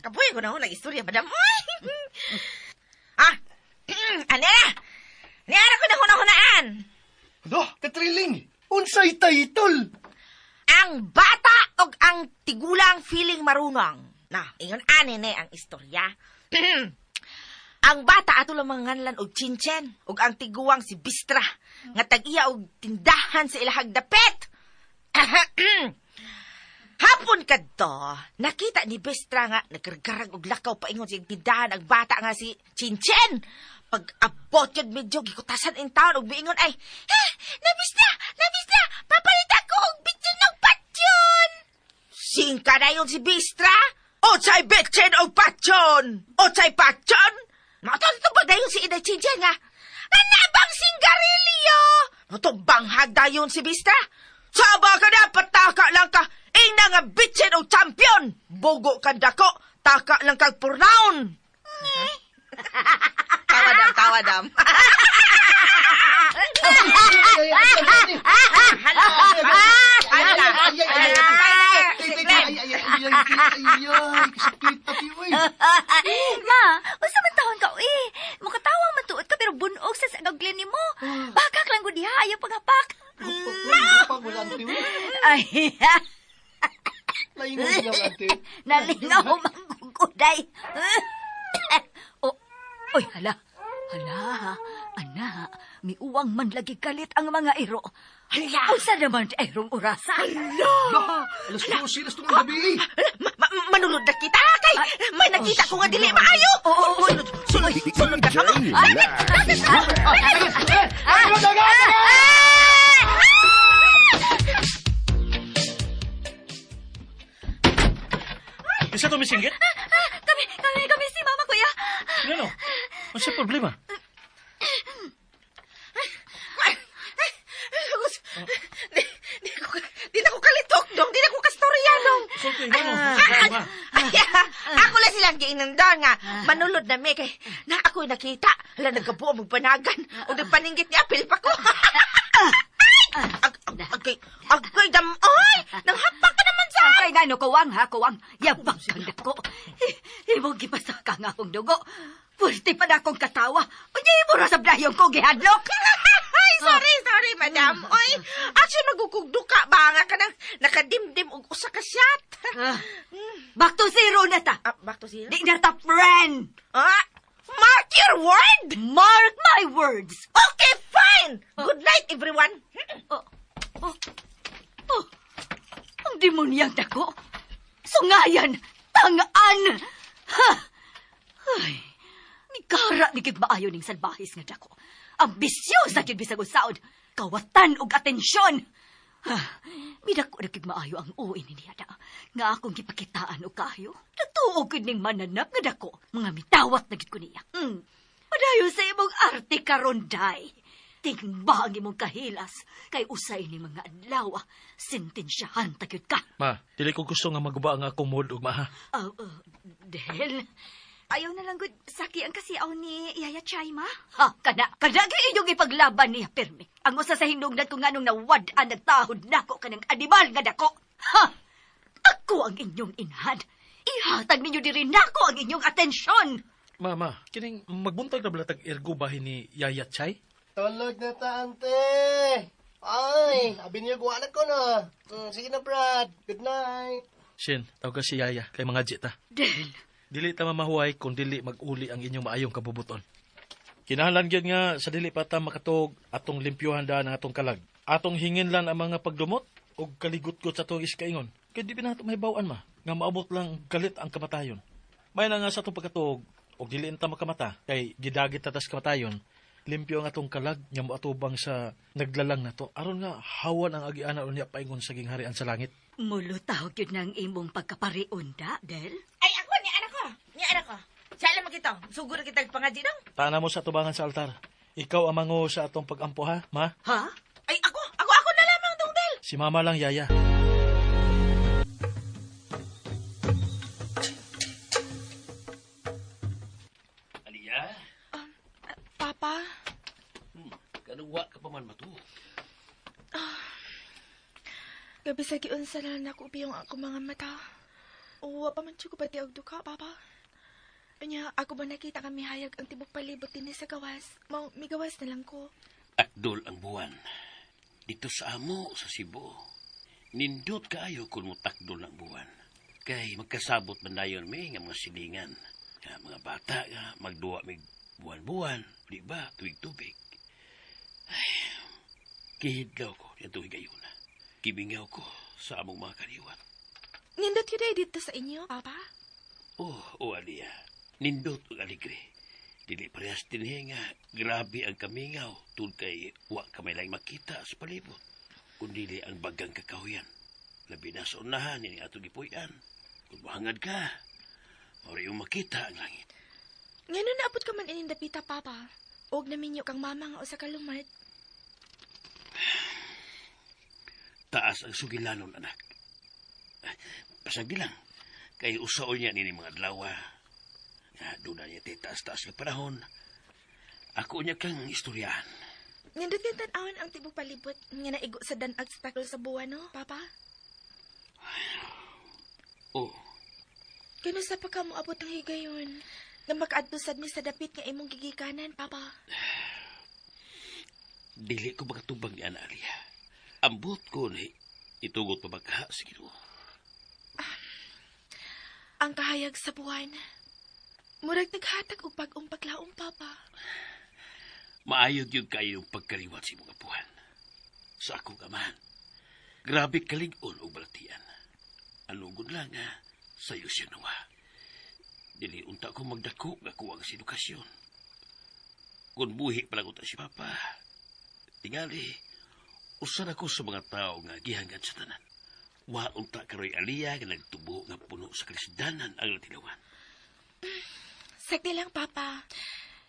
[SPEAKER 6] Kapuya ko na ako nag-istorya, madam. Oy! Ah! Ano na? Niara ko na hunahunaan.
[SPEAKER 8] Ano? Katriling! Unsay title!
[SPEAKER 6] Ang bata og ang tigulang feeling marunong. Na, ingon ani ni ang istorya. Ang bata ato lang mga nganlan og chinchen ug ang tiguang si Bistra nga tag-iya og tindahan sa ilahag dapet. Hapon kadto, nakita ni Bistra nga nagkargarag og lakaw paingon sa iyang tindahan ang bata nga si Chinchen. Pag abot yun medyo gikutasan in town og miingon ay, "Eh, nabis na, nabis na, papalit ako og bitsin og patyon." Singka na yun si Bistra? Otsay bitsin og patyon! Otsay patyon! Matutubag na yun si Inay Chinchen nga. Nanabang singgarilyo! Matubang hagda yun si Bistra. Saba ka na, pataka lang ka. Ina nga bitsin og champion! Bugo ka dako, taka lang kag purnaon. Tawa dam, tawa dam.
[SPEAKER 5] Ma, unsa man taon ka uy? Mukatawa man tuod ka pero bunog sa sagaglin nimo. Bakak lang gud diha ayaw paghapak.
[SPEAKER 2] Ay, nalingaw mangguguday. Oh, oy, hala. Hala, ana, miuwang man lagi kalit ang mga iro. Hala! Unsa naman erong orasa?
[SPEAKER 8] Hala! Alas 12 na itong gabi.
[SPEAKER 6] Manulod na kita kay may nakita ko nga dili maayo.
[SPEAKER 2] Oo,
[SPEAKER 6] Sunod, sunod, sunod na kamo.
[SPEAKER 11] DJ Lex Remix.
[SPEAKER 3] Isa to misinggit?
[SPEAKER 5] Kami, kami, kami si Mama kuya.
[SPEAKER 3] Ano? Ano sa problema?
[SPEAKER 6] Di, di ko di na ko kalitok dong, di na ko kastorya dong.
[SPEAKER 3] Sulti, ano?
[SPEAKER 6] Ay, ako lang silang giinanda nga manulod na mi kay na ako'y nakita hala nagkabuo magpanagan o nagpaninggit ni apil pa ko. Ay! Ag, ag, agay, agay dam, ay! Nanghapak ka naman sa
[SPEAKER 2] Okay nga, no, kuwang ha, kuwang. Yabang kang dako. Imong gipasaka nga akong dugo. Pwerte pa na akong katawa. Unya imo ra sa blayong ko gihadlok.
[SPEAKER 6] Ay, sorry, sorry, madam. Oy, actually, magugugduka ba nga ka nang nakadimdim og usa ka shot?
[SPEAKER 2] Ah, back to zero na ta.
[SPEAKER 6] Ah, back to zero?
[SPEAKER 2] Di na ta, friend.
[SPEAKER 6] Ah, mark your word!
[SPEAKER 2] Mark my words.
[SPEAKER 6] Okay, fine! Good night, everyone.
[SPEAKER 2] Oh, oh, oh, ang demonyang dako. Sungayan, tangaan. Ha! Ay, mikara ni gid maayo ning salbahis nga dako. Ambisyosa gid bisag usaod. Kawatan og atensyon. Ha, midako na gid maayo ang uwi ni niya da. Nga akong gipakitaan og kaayo. Natuog gid ning mananap nga dako. Mga mitawat na gid ko niya. Padayon sa imong arte karon day. Tingba ang imong kahilas kay usay ni mga adlaw. Sentensyahan ta gyud ka.
[SPEAKER 3] Ma, dili ko gusto nga maguba ang akong mood ug maha.
[SPEAKER 2] Oh, oh, Del.
[SPEAKER 5] Ayaw na lang gud saki ang kasiaw ni Yaya Chay ma.
[SPEAKER 2] Ha, kana, kana gyud inyong ipaglaban niya, pirmi. Ang usa sa hinungdan ko nganong nawad-an nagtahod nako kanang animal nga dako. Ha! Ako ang inyong inhan. Ihatag ninyo diri nako ang inyong atensyon.
[SPEAKER 3] Ma, ma, kining magbuntag na bala tag ergo bahin ni Yaya Chay?
[SPEAKER 8] Tulog na ta, ante. Ay, abi niyo guwa na ko na. Sige na, Brad. Good night.
[SPEAKER 3] Shin, tawag ka si Yaya kay mga jita.
[SPEAKER 2] Del,
[SPEAKER 3] Dili ta mamahuay kung dili mag-uli ang inyong maayong kabubuton. Kinahanglan gyud nga sa dili pa ta makatuog atong limpyuhan daan ang atong kalag. Atong hingin lang ang mga pagdumot og kaligot-got sa atong iskaingon. Kay di ba nato mahibaw-an ma nga maabot lang galit ang kamatayon. May na nga sa atong pagkatuog og dili ta makamata kay gidagit ta tas kamatayon. Limpyo ang atong kalag nga moatubang sa naglalang nato aron nga hawan ang agiana unya paingon sa gingharian sa langit.
[SPEAKER 2] mulutaw gyud ng imong pagkapariunda, Del.
[SPEAKER 6] Ay, ako, ni anak ko. Ni anak ko. Sala makita. Sugod na kita pangadji daw.
[SPEAKER 3] Tana mo sa tubangan sa altar. Ikaw ang mango sa atong pagampo ha, ma?
[SPEAKER 2] Ha?
[SPEAKER 6] Ay, ako! Ako na lamang, Dongdel!
[SPEAKER 3] Si mama lang, yaya.
[SPEAKER 10] Aliya,
[SPEAKER 6] Papa,
[SPEAKER 10] kanuwa ka pa man matuo.
[SPEAKER 6] gabi sa giunsa na lang ako ubiyong ako mga mata. Uwa pa man ko pati og duka, Papa. Anya, ako ba nakita kami hayag ang tibok palibot dinhi sa gawas? Mao, migawas na lang ko.
[SPEAKER 10] Akdol ang buwan. Dito sa amo, sa Cebu. Nindot kaayo kung mutakdol ang buwan. Kay magkasabot man dayon mi nga mga silingan. Nga mga bata nga magduwa mig buwan-buwan, di ba? Tuig-tubig. Ay, kihidlaw ko niya tuig ayuna. Kibingaw ko sa among mga kaliwat.
[SPEAKER 6] Nindot yun ay dito sa inyo, Papa?
[SPEAKER 10] Oh, oh Aliya. Nindot ug aligre. Dili parehas dinhi nga grabe ang kamingaw tud kay wa ka may laing makita sa palibot. Kun dili ang bagang kakahuyan. Labi na sa unahan ini atong gipuy-an. Kung mohangad ka, mao rin imong makita ang langit.
[SPEAKER 6] Ngano naabot ka man ining dapita, Papa? Og naminyo kang mama nga usa ka lumad.
[SPEAKER 10] Taas ang sugilanon, anak. Pasagdi lang. Kay usaon niya nini mga adlaw. Nga doon na niya taas-taas nga panahon. Ako niya kang istoryahan.
[SPEAKER 6] Nindot yung tan-awan ang tibok palibot nga naigo sa danag sa takol sa buwan, no, Papa?
[SPEAKER 10] Oh,
[SPEAKER 6] Kano sa pa ka mo abot ang higayon? Nga makaadto sad mi sa dapit nga imong gigikanan, Papa.
[SPEAKER 10] Dili ko makatubang ni Ana Alia. Ambot ko ni itugot pa magkaha sa Ginoo.
[SPEAKER 6] Ang kahayag sa buwan. Murag naghatag og bag-ong paglaom, Papa.
[SPEAKER 10] Maayo gyud kayo yung pagkaliwat sa imong apuhan. Sa akong amahan. Grabe kalig-on og balatian. Anugod lang nga, sayo siya nawa. Dili unta ko magdako nga kuwang sa edukasyon. Kung buhi pa lang unta si Papa, tingali, usa na ko sa mga tao nga gihangad sa tanan. Wa unta karoy aliya nga nagtubo nga puno sa kalisdanan ang latilawan.
[SPEAKER 6] Sakti lang, Papa.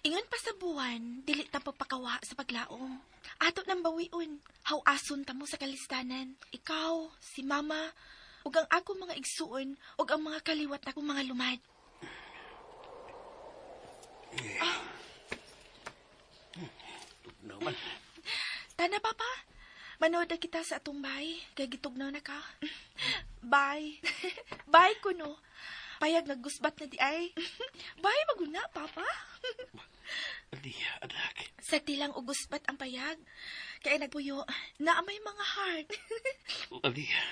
[SPEAKER 6] Ingon pa sa buwan, dili ta pagpakawa sa paglaom. Ato nang bawion, hawason ta mo sa kalistanan. Ikaw, si Mama, ug ang akong mga igsuon, ug ang mga kaliwat akong mga lumad.
[SPEAKER 10] Tugnaw man.
[SPEAKER 6] Tana, Papa. Manood na kita sa atong bahay, kay gitugnaw na ka. Bye. Bye, kuno. Payag nagusbat na di ay. Bye, maguna, Papa.
[SPEAKER 10] Aliya, anak.
[SPEAKER 6] Sakti lang ugusbat ang payag. Kaya nagpuyo, na may mga heart.
[SPEAKER 10] Aliya.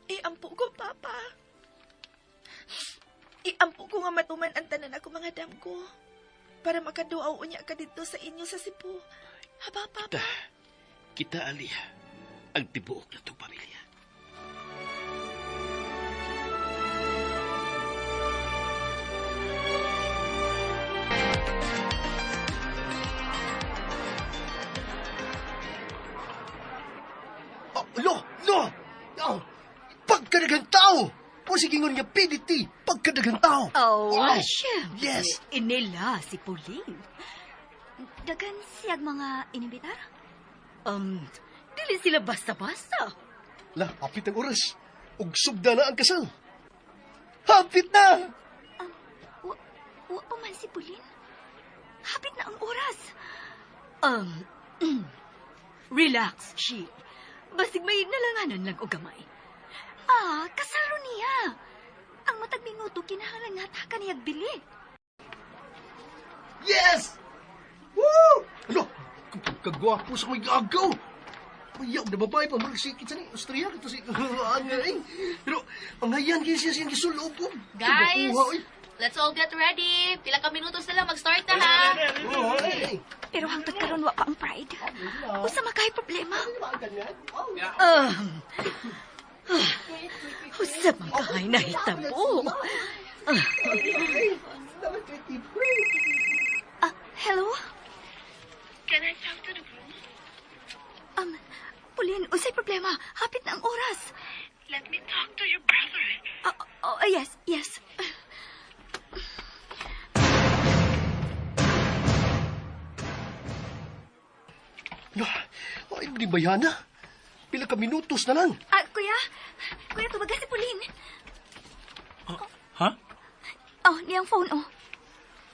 [SPEAKER 6] Iampo ko, Papa. Iampo ko nga matuman ang tanan ako mga damgo. Para makaduaw unya ka dito sa inyo sa Cebu. Haba, Papa.
[SPEAKER 10] Kita, Aliya, ang tibuok na itong pamilya.
[SPEAKER 8] Oh, lo, lo! Oh, pagkadaghang tao! O sige ngon nga PDT, pagkadaghang tao!
[SPEAKER 2] Oh,
[SPEAKER 8] Wow.
[SPEAKER 2] syempre.
[SPEAKER 8] Yes!
[SPEAKER 2] Inila si Pauline.
[SPEAKER 5] Dagan siyag mga inimbitar?
[SPEAKER 2] Dili sila basta-basta.
[SPEAKER 8] La, hapit ang oras. Ug sugda na ang kasal. Hapit na!
[SPEAKER 5] Wa pa man si Pauline. Hapit na ang oras.
[SPEAKER 2] Relax, she. Basig may nalanganan lang o gamay.
[SPEAKER 5] Ah, kasaro niya. Ang matag minuto, kinahanglan nga hatakan niya bili.
[SPEAKER 8] Yes! Woo! Ano? Kagwapo sa may gagaw! Mayaw na babae pa, magsikit sa ni Austria, ito si... Ang eh. Pero, ang hayan, kaya siya siyang gisulob ko.
[SPEAKER 9] Guys, let's all get ready. Pila ka minutos na lang, mag-start na ha.
[SPEAKER 5] Pero hangtod karon wa pa ang pride. Usa makay problema.
[SPEAKER 2] Usa man kahay nahitabo.
[SPEAKER 5] Hello?
[SPEAKER 4] Can I talk to the groom?
[SPEAKER 5] Pauline, usay problema. Hapit na ang oras.
[SPEAKER 4] Let me talk to your brother.
[SPEAKER 5] Oh, yes, yes.
[SPEAKER 8] Ay, di ba yan, ah? Pila ka minutos na lang.
[SPEAKER 5] Ah, kuya. Kuya, tubaga si Pauline.
[SPEAKER 3] Ha?
[SPEAKER 5] Oh, niyang phone, oh.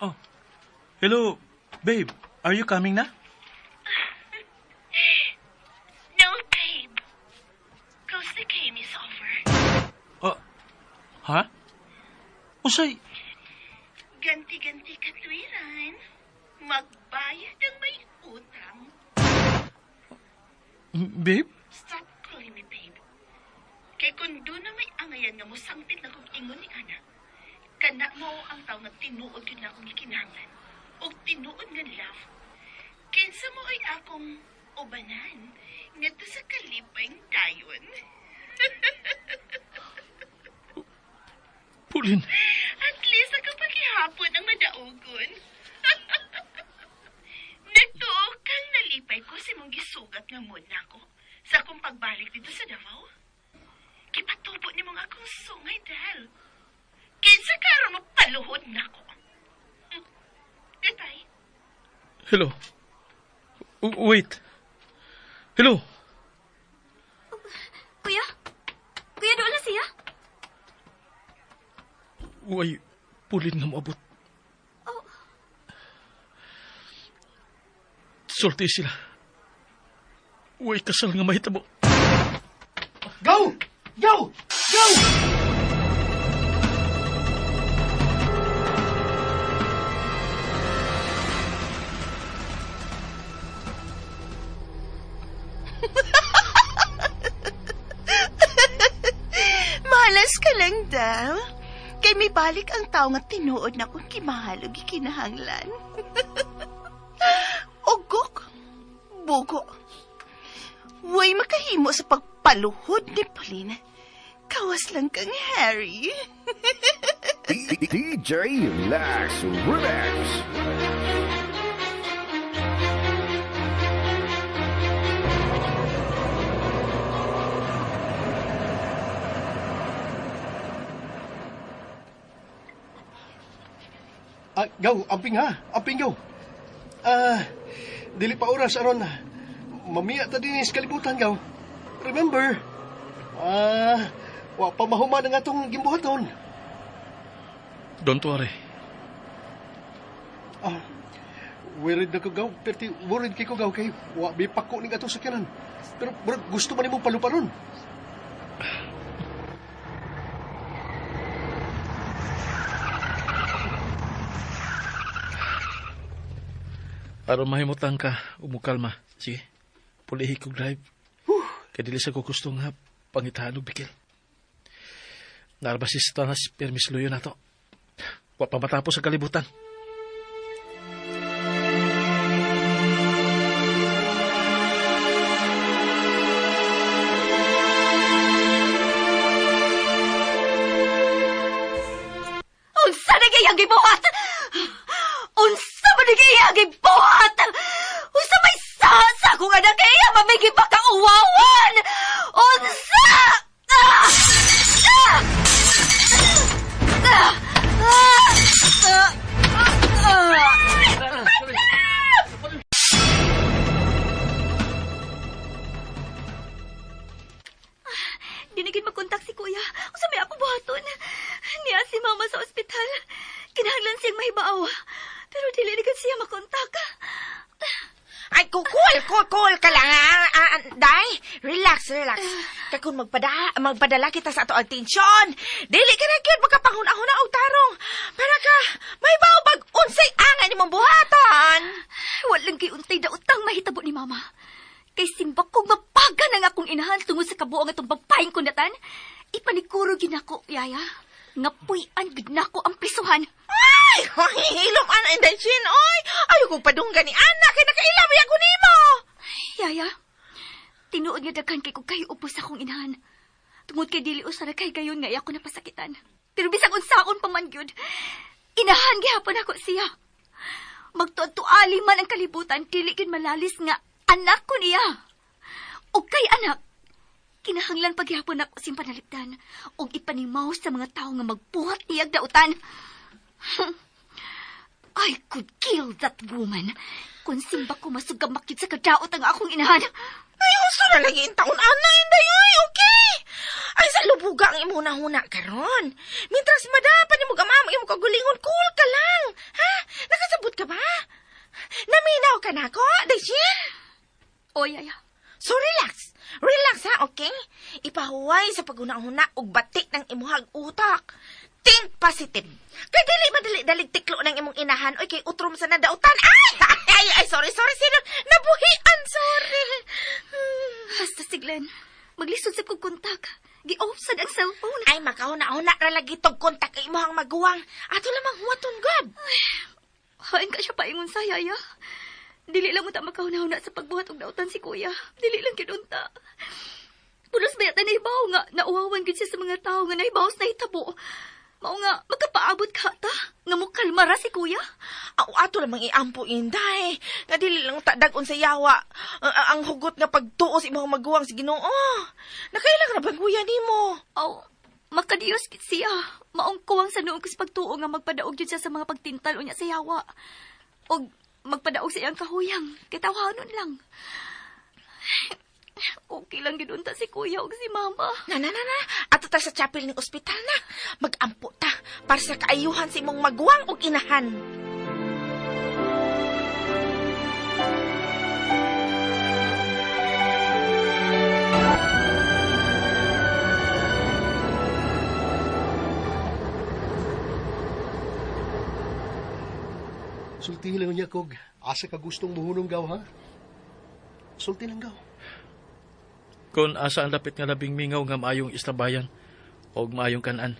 [SPEAKER 3] Oh. Hello, babe. Are you coming na?
[SPEAKER 4] No, babe. Cause the game is over.
[SPEAKER 3] Oh. Ha? Usay,
[SPEAKER 4] Ganti-ganti katwiran. Magbayad ang may utang.
[SPEAKER 3] babe?
[SPEAKER 4] Stop calling me babe. Kay kung doon na may angayan nga mosangpit na kong ingon ni Ana, kana mo ang tao nga tinuod yun na akong gikinahanglan. O tinuod nga love. Kinsa mo ay akong ubanan ngadto sa kalipay dayon.
[SPEAKER 3] Pauline.
[SPEAKER 4] At least ako paghihapon ang madaugon. Nagtuo kang nalipay ko sa mong gisugat nga muna ko sa akong pagbalik dito sa Davao. Kipatubo ni mong akong sungay dahil. Kinsa karon mo paluhod na ko. Goodbye.
[SPEAKER 3] Hello. Wait. Hello.
[SPEAKER 5] Kuya? Kuya, doon na siya?
[SPEAKER 3] Uy, Pauline nga moabot.
[SPEAKER 5] Oh.
[SPEAKER 3] Sulti sila. Uy, kasal nga mahitabo.
[SPEAKER 8] Go! Go! Go!
[SPEAKER 4] Malas ka lang daw. Kay may balik ang tao nga tinuod na kung kimahal o gikinahanglan. Ugok, bugo. Way makahimo sa pagpaluhod ni Pauline. Kawas lang kang Harry.
[SPEAKER 12] DJ Lex Remix.
[SPEAKER 8] Ah, gaw, amping ha. Amping gaw. Ah, dili pa oras aron. Mamiya ta din sa kalibutan gaw. Remember, wa pa mahuman ang atong gimbuhaton.
[SPEAKER 3] Don't worry.
[SPEAKER 8] Ah, worried na ko gaw, perti worried kay ko gaw kay wa may pako ning atong sakyanan. Pero murag gusto man nimo paluparon.
[SPEAKER 3] Aron mahimutang ka, umukalma. Sige, pulihi ko drive. Kay dili sa ko gusto nga pangitahan og bikil. Naarba si Satanas permis luyo na to. Wa pa matapos ang kalibutan.
[SPEAKER 2] Unsa na gayang gibuhat? Unsa man na gayang gibuhat? Unsa may sa sa akong anak kaya mamigi pa ka uwawan? Unsa? Ah! Ah! Ah! Ah! Ah! Ah!
[SPEAKER 5] Dinigin makontak si kuya. Unsa may ako buhaton? Niya si mama sa ospital. Kinahanglan siyang mahibaaw. Pero dili na gid siya makontak.
[SPEAKER 6] Ay, cool, cool, cool ka lang, ah, ah, Day. Relax, relax. Kay kung magpadala kita sa ato atensyon, dili ka na gyud makapanguna-huna og tarong. Para ka, may bag unsay angay nimong buhaton.
[SPEAKER 5] Walang kay untay daotang mahitabo ni mama. Kay simbak kong mapaga ng akong inahan tungod sa kabuang atong babaeng kundatan. Ipanikuro ginako, yaya. Ngapuy-an gid nako ang prisuhan.
[SPEAKER 6] Ay, hilom ana intention, oy. Ayaw kong padunggan ni Ana kay nakaila ba ako nimo.
[SPEAKER 5] Yaya, tinuod nga daghan kay kog kayo ubos akong inahan. Tungod kay dili usara kay gayon nga ako napasakitan. Pero bisag unsaon pa man gyud, inahan gihapon ako siya. Magtuad-tuali man ang kalibutan, dili gyud malalis nga anak ko niya. O kay anak, Kinahanglan paghihapon ako siyang panalipdan og ipanimaw sa mga tao nga magbuhat niyag dautan. I could kill that woman. Kung simba ko masugamakit sa kadaot ang akong inahan.
[SPEAKER 6] Ay, gusto na lagi in taon, ana, inday, ay, okay. Ay, sa lubuga ang imong hunahuna karon. Mintras madapan nimo gamam imong kagulingon, cool ka lang. Ha? Nakasabot ka ba? Naminaw ka na ko, Daishin?
[SPEAKER 5] Oy, ay.
[SPEAKER 6] So, relax. Relax, ha, okay? Ipahuway sa paghuna-huna og batik ng imuhag utak. Think positive. Kay dili madali-dalig tiklo ng imong inahan, oy, kay utrom sa nadautan. Ay, ay, ay, sorry, sorry, sino? Nabuhian, sorry.
[SPEAKER 5] Hasta si Glenn. Maglisod sa kong kontak. Gi-off sad ang cellphone.
[SPEAKER 6] Ay, makahuna-huna ra lagi tog kontak ang imuhang maguwang. Ato lamang huwaton, God.
[SPEAKER 5] Ay, hain ka siya paingon sa yaya. Dili lang unta makahuna-huna sa pagbuhat og dautan si kuya. Dili lang gyud unta. Pulos ba yata nahibaw nga nauwawan gyud siya sa mga tawo nga nahibaw sa nahitabo. Mao nga magkapaabot ka ta nga mukalma ra si kuya.
[SPEAKER 6] Aw, ato lamang iampo inday. Nga dili lang ta dag-on sa yawa. Ang hugot nga pagtuo sa imong maguwang sa Ginoo. Nakailang ra bang kuya nimo?
[SPEAKER 5] Aw, makadiyos gid siya. Maong kuwang sa noong ko sa pagtuo nga magpadaog gyud siya sa mga pagtintal unya sa yawa. Og magpadaog sa iyang kahuyang, kay tawhanon lang. Okay lang gid unta si kuya og si mama.
[SPEAKER 6] Na, na, na, na. Ato ta sa chapel ning ospital na. Magampo ta para sa kaayuhan sa imong maguwang og inahan.
[SPEAKER 8] Sulti lang niya, Kog. Asa ka gustong muhunong gaw, ha? Sulti lang gaw.
[SPEAKER 3] Kung asa ang dapit nga labing mingaw nga maayong istabayan o maayong kanan.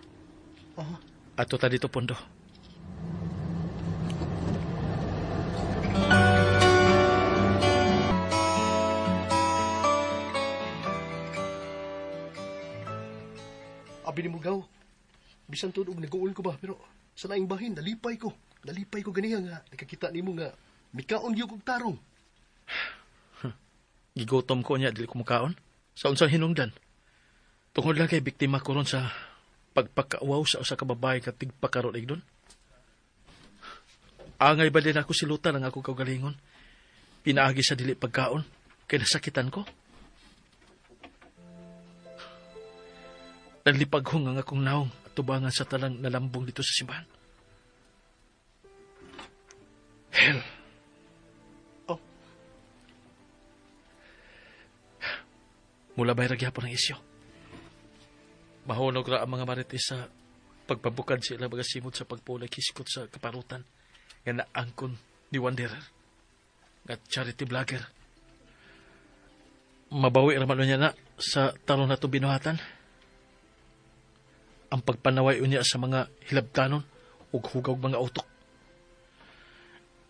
[SPEAKER 8] Uh-huh.
[SPEAKER 3] Ato ta dito, Pondo.
[SPEAKER 8] Abi ni mo gaw. Bisan tuod og naguol ko ba, pero sa laing bahin, nalipay ko. Nalipay ko ganiya nga, nakakita nimo nga, mikaon gyud kog tarong.
[SPEAKER 3] Gigutom ko niya, dili ko mukaon. Sa unsang hinungdan. Tungod lang kay biktima ko ron sa pagpakauwaw sa usa ka babae ka tigpakaroon igdon. Angay ba din ako silutan ang akong kaugalingon? Pinaagi sa dili pagkaon, kay nasakitan ko. Naglipaghong ang akong naong at tubangan sa talang nalambong dito sa simbahan. Hell.
[SPEAKER 8] Oh.
[SPEAKER 3] Mula ba'y ragyapon ang isyo? Mahunog ra ang mga marites sa pagpabukad sila mga simot sa pagpulay kiskot sa kaparutan nga naangkon ni Wanderer nga charity vlogger. Mabawi raman niya na sa tarong na itong binuhatan. Ang pagpanaway unya sa mga hilabtanon ug hugaw mga utok.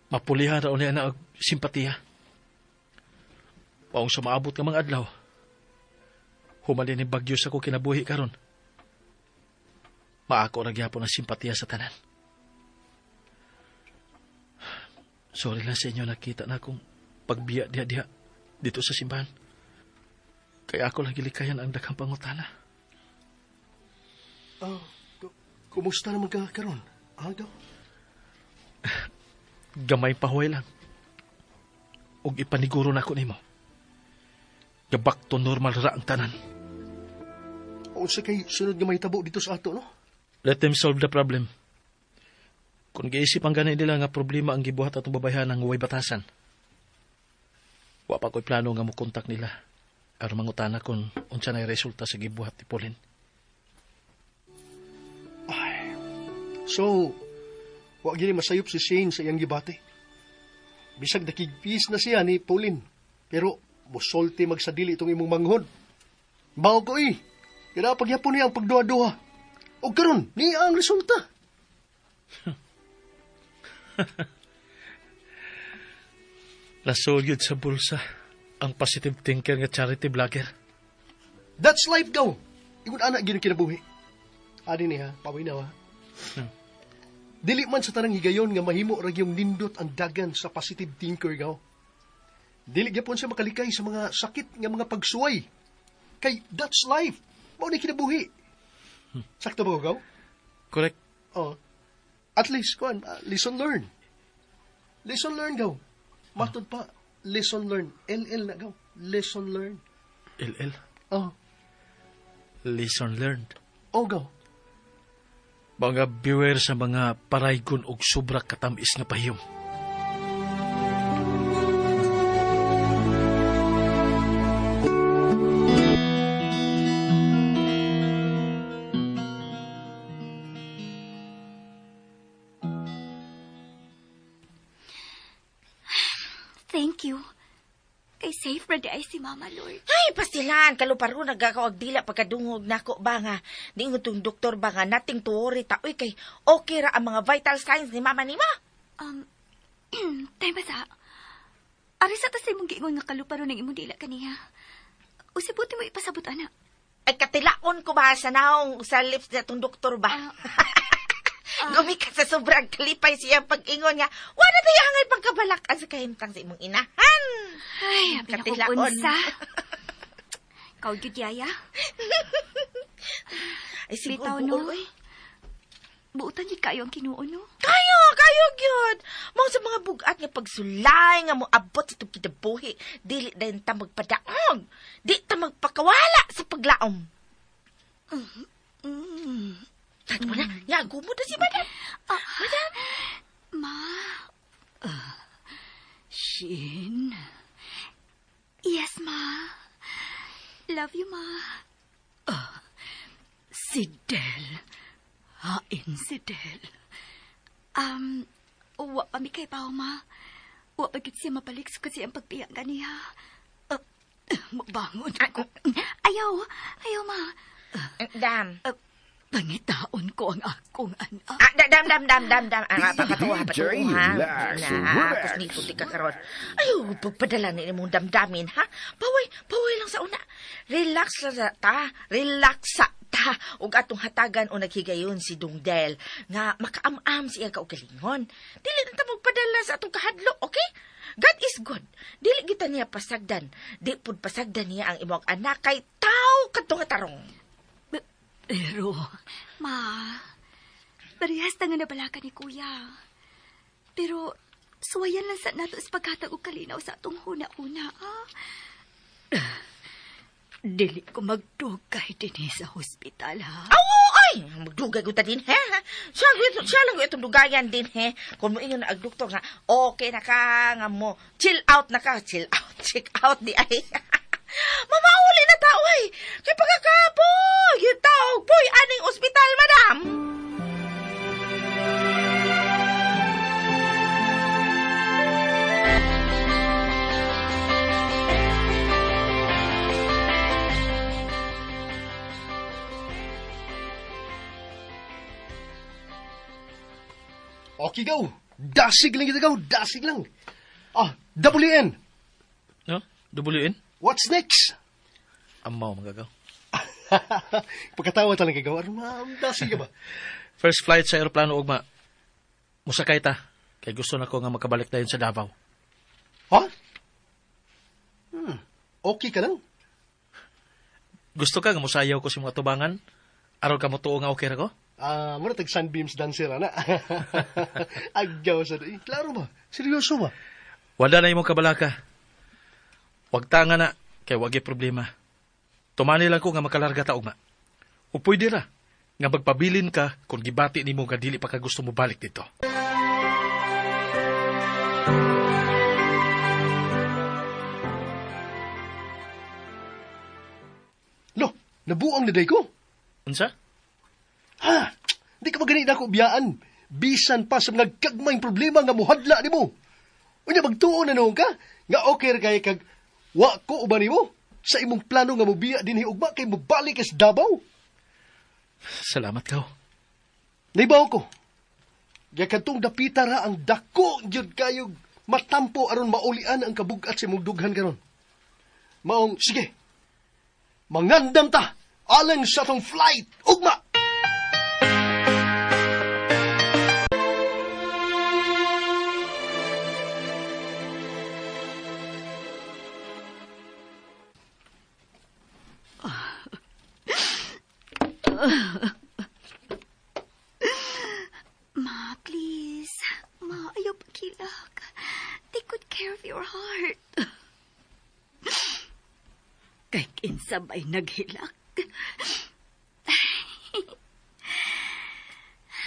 [SPEAKER 3] Mapulihan ra unya na og simpatiya. Paong sa maabot nga mga adlaw, humali ni bagyo sa ko kinabuhi karon. Maako ra gyapon ang simpatiya sa tanan. Sorry lang sa inyo, nakita na akong pagbiya diha-diha dito sa simbahan. Kaya ako lang gilikayan ang daghang pangutana.
[SPEAKER 8] Oh, kumusta naman ka karon? Agaw?
[SPEAKER 3] Gamay pahuway lang. Og ipaniguro na ako nimo. Gabak to normal ra ang tanan.
[SPEAKER 8] Unsa kay sunod nga mahitabo dito sa ato, no?
[SPEAKER 3] Let them solve the problem. Kung giisip ang gani nila nga problema ang gibuhat atong babayhan ang huway batasan. Wa pa ko'y plano nga mokontak nila aron mangutana kung unsa na resulta sa gibuhat ni Pauline.
[SPEAKER 8] Ay, so, wa gini masayop si Shane sa iyang gibati. Bisag nakigpis na siya ni Pauline, pero musulti magsadili itong imong manghod. Bao ko eh. Kaya pagyapon niya ang pagduha-duha. O karon, niya ang resulta.
[SPEAKER 3] Lasol yun sa bulsa ang positive thinker nga charity vlogger.
[SPEAKER 8] That's life, go! Ingon anak gini kinabuhi. Ani niya, pawinaw ha. Dili man sa tanang higayon nga mahimo ra gyung nindot ang dagan sa positive thinker gaw. Dili gyapon siya makalikay sa mga sakit nga mga pagsuway. Kay that's life. Mao ni kinabuhi. Sakto ba ko, Gaw?
[SPEAKER 3] Correct.
[SPEAKER 8] Oh. At least, kuan, lesson learned. Lesson learned, Gaw. Matod pa, lesson learned. LL na, Gaw. Lesson learned.
[SPEAKER 3] LL?
[SPEAKER 8] Oh.
[SPEAKER 3] Lesson learned.
[SPEAKER 8] Oh, Gaw.
[SPEAKER 3] Mga beware sa mga paraygon og sobra katamis nga pahiyom.
[SPEAKER 5] Thank you. Kay safe ra di ay si Mama Lord.
[SPEAKER 9] Ay, pastilan, kaluparo nagakaw dila pagkadungog nako ba nga. Niingon tong doktor ba nga nating tuori ta. Uy, kay okay ra ang mga vital signs ni Mama nimo.
[SPEAKER 5] Tay basa. Ari sa tas imong giingon nga kaluparo ng imong dila kaniya. Usibuti mo ipasabot ana.
[SPEAKER 9] Ay, katilaon ko ba sa naong sa lips na tong doktor ba? Gumika sa sobrang kalipay siya pag-ingon nga. Wala tayo angay pagkabalakan sa kahimtang sa imong inahan.
[SPEAKER 5] Ay, abi na ko
[SPEAKER 9] Katilaon.
[SPEAKER 5] unsa. Ikaw gyud yaya.
[SPEAKER 9] Ay, siguro
[SPEAKER 5] Bitaw, no?
[SPEAKER 9] buol, oy.
[SPEAKER 5] Buutan gyud kayo ang Kinuo, no?
[SPEAKER 9] Kayo, kayo gyud. Mao sa mga bugat nga pagsulay nga moabot sa itong kinabuhi, dili dayon ta magpadaog. Di ta magpakawala sa paglaom. Tato na, yago mo na si Madam. Madam.
[SPEAKER 5] Ma.
[SPEAKER 2] Shin.
[SPEAKER 5] Yes, ma. Love you, ma.
[SPEAKER 2] Si Del. Hain si Del.
[SPEAKER 5] Wa pa mi kay pao, ma. Wa pa gyud siya mabalik sa kasi ang pagpiya ganiha.
[SPEAKER 2] Mabangon ko.
[SPEAKER 5] Ayaw, ayaw, ma.
[SPEAKER 9] Dam.
[SPEAKER 2] Pangitaon ko ang akong anak.
[SPEAKER 9] Ah, dam, dam, dam, dam, dam. Ah, papatuha,
[SPEAKER 12] DJ
[SPEAKER 9] patuha.
[SPEAKER 12] Lax
[SPEAKER 9] Na,
[SPEAKER 12] Relax.
[SPEAKER 9] tapos nito di ka karon. Ayaw, pagpadala ni imong damdamin, ha? Paway, paway lang sa una. Relax lang sa ta. Relax sa ta. Ug atong hatagan o naghigayon si Dungdel nga makaam-am siya kaugalingon. Dili na ta magpadala sa atong kahadlo, okay? God is good. Dili kita niya pasagdan. Di pud pasagdan niya ang imong anak kay tao kadto nga tarong.
[SPEAKER 2] Pero,
[SPEAKER 5] Ma, parehas ta nga nabalaka ni Kuya. Pero, suwayan lang sa nato sa paghatag og kalinaw sa atong huna-huna, ah.
[SPEAKER 2] Dili ko magdugay dinhi sa hospital, ha?
[SPEAKER 9] Awo, ay! Magdugay ko ta din, he? Siya, siya lang itong dugayan din, he? Kung mo ingon na ang doktor nga, okay na ka, nga mo, chill out na ka, chill out, check out di ay. Mamauli na tao, ay! Kay pagkakapo, yung tao, boy, aning ospital, madam!
[SPEAKER 8] Okay, go. Dasig lang kita, go. Dasig lang. Ah, WN.
[SPEAKER 3] No? WN?
[SPEAKER 8] What's next?
[SPEAKER 3] Amaw, magagaw.
[SPEAKER 8] Pagkatawa talaga, gaw. Ano, ma'am, dasig ka ba?
[SPEAKER 3] First flight sa aeroplano, ugma. Musakay ta. Kay gusto na ko nga makabalik dayon sa Davao.
[SPEAKER 8] Ha? Okay ka lang?
[SPEAKER 3] Gusto ka nga musayaw ko sa mga tubangan? Aron ka mo tuo nga okay ra ko?
[SPEAKER 8] Ah, muna tag Sunbeams dancer ana. Agaw sa eh, klaro ba? Seryoso ba?
[SPEAKER 3] Wala na imong kabalaka. Wag tanga na, kay wagi problema. Tumani lang ko nga makalarga ta ugma. O pwede ra, nga magpabilin ka kung gibati nimo nga dili pa ka gusto mo balik dito.
[SPEAKER 8] Lo, nabuang na day ko.
[SPEAKER 3] Unsa?
[SPEAKER 8] Ha? Di ka magani na ako biyaan. Bisan pa sa mga gagmayng problema nga muhadla nimo. Unya magtuo na noon ka nga okay ra kay kag wa ko uban nimo sa imong plano nga mobiya dinhi ugma kay mobalik ka sa Davao.
[SPEAKER 3] Salamat kaw.
[SPEAKER 8] Naibaw ko. Nga kadtong dapita ra ang dako gyud kayo matampo aron maulian ang kabugat sa imong dughan karon. Maong sige. Mangandam ta alang sa atong flight ugma.
[SPEAKER 5] Ma, please. Ma, ayaw pagkilak. Take good care of your heart.
[SPEAKER 2] Kay kinsa ba'y naghilak?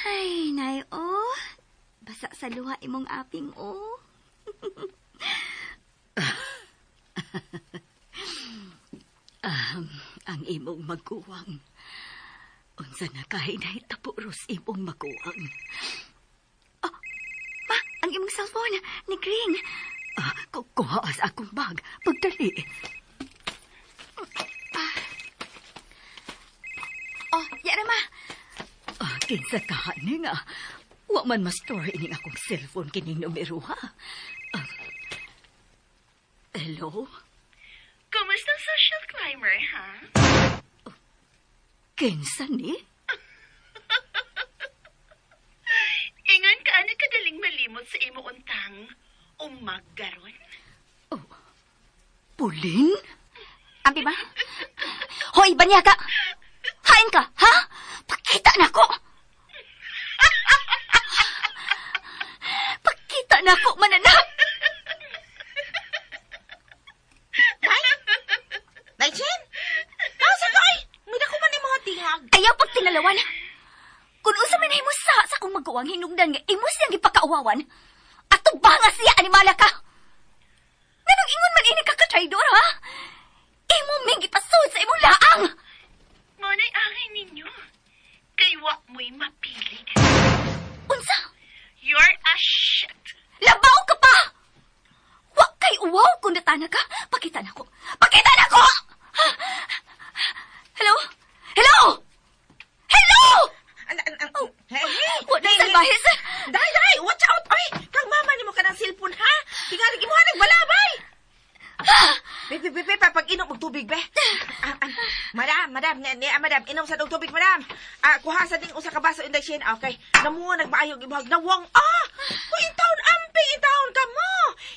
[SPEAKER 5] Ay, nay, oh. Basa sa luha imong aping, oh.
[SPEAKER 2] Ang imong maguwang. Unsa na kahay nahitabo ros imong maguwang.
[SPEAKER 5] Oh, ma, ang imong cellphone. Nagring.
[SPEAKER 2] Kuha sa akong bag. Pagdali.
[SPEAKER 5] Oh, yara ma.
[SPEAKER 2] Kinsa ka ni nga. Wa man ma-store ining akong cellphone kining numero ha. Hello?
[SPEAKER 4] Kumusta social climber, ha?
[SPEAKER 2] Kinsa ni?
[SPEAKER 4] Ingon ka ano kadaling malimot sa imo untang umaggaron?
[SPEAKER 2] Oh, Pulin?
[SPEAKER 5] Ampi ba? Hoy, banyaga! Hain ka, ha? Pakita na ko!
[SPEAKER 2] Pakita na ko, mananak!
[SPEAKER 4] Nay? Nay, Chen? Nasa ka, ay! May dako man mga tingag.
[SPEAKER 5] Ayaw pagtinalawan. Kung unsa man nahimo sa akong maguwang hinungdan nga imo siyang gipakauwawan, ato ba nga siya animala ka? Nganong ingon man ini ka ka-traidor, ha? Imo ming gipasud sa imong laang!
[SPEAKER 4] Ngunay angay ninyo. Kay wa mo'y mapili.
[SPEAKER 5] Unsa?
[SPEAKER 4] You're a shit.
[SPEAKER 5] Labaw ka pa! Wa kay uwaw kung natana ka. Pakita na ko. Pakita na ko! Hello? Hello? Hello?
[SPEAKER 4] Oh, hey, hey.
[SPEAKER 5] Wa na salbahis.
[SPEAKER 4] Day, day! Watch out! Ay, kang mama nimo ka ng cellphone, ha? Tingali mo nagbalabay! Be, be, be, pag-inom og tubig, be. Madam, madam, ni, madam, inom sa og tubig, madam. Kuha sa ding usa ka baso inday Shen. Okay. Namuha nagmaayog ibuhag nawong. Ah! Kung intawon ampi, intawon ka mo.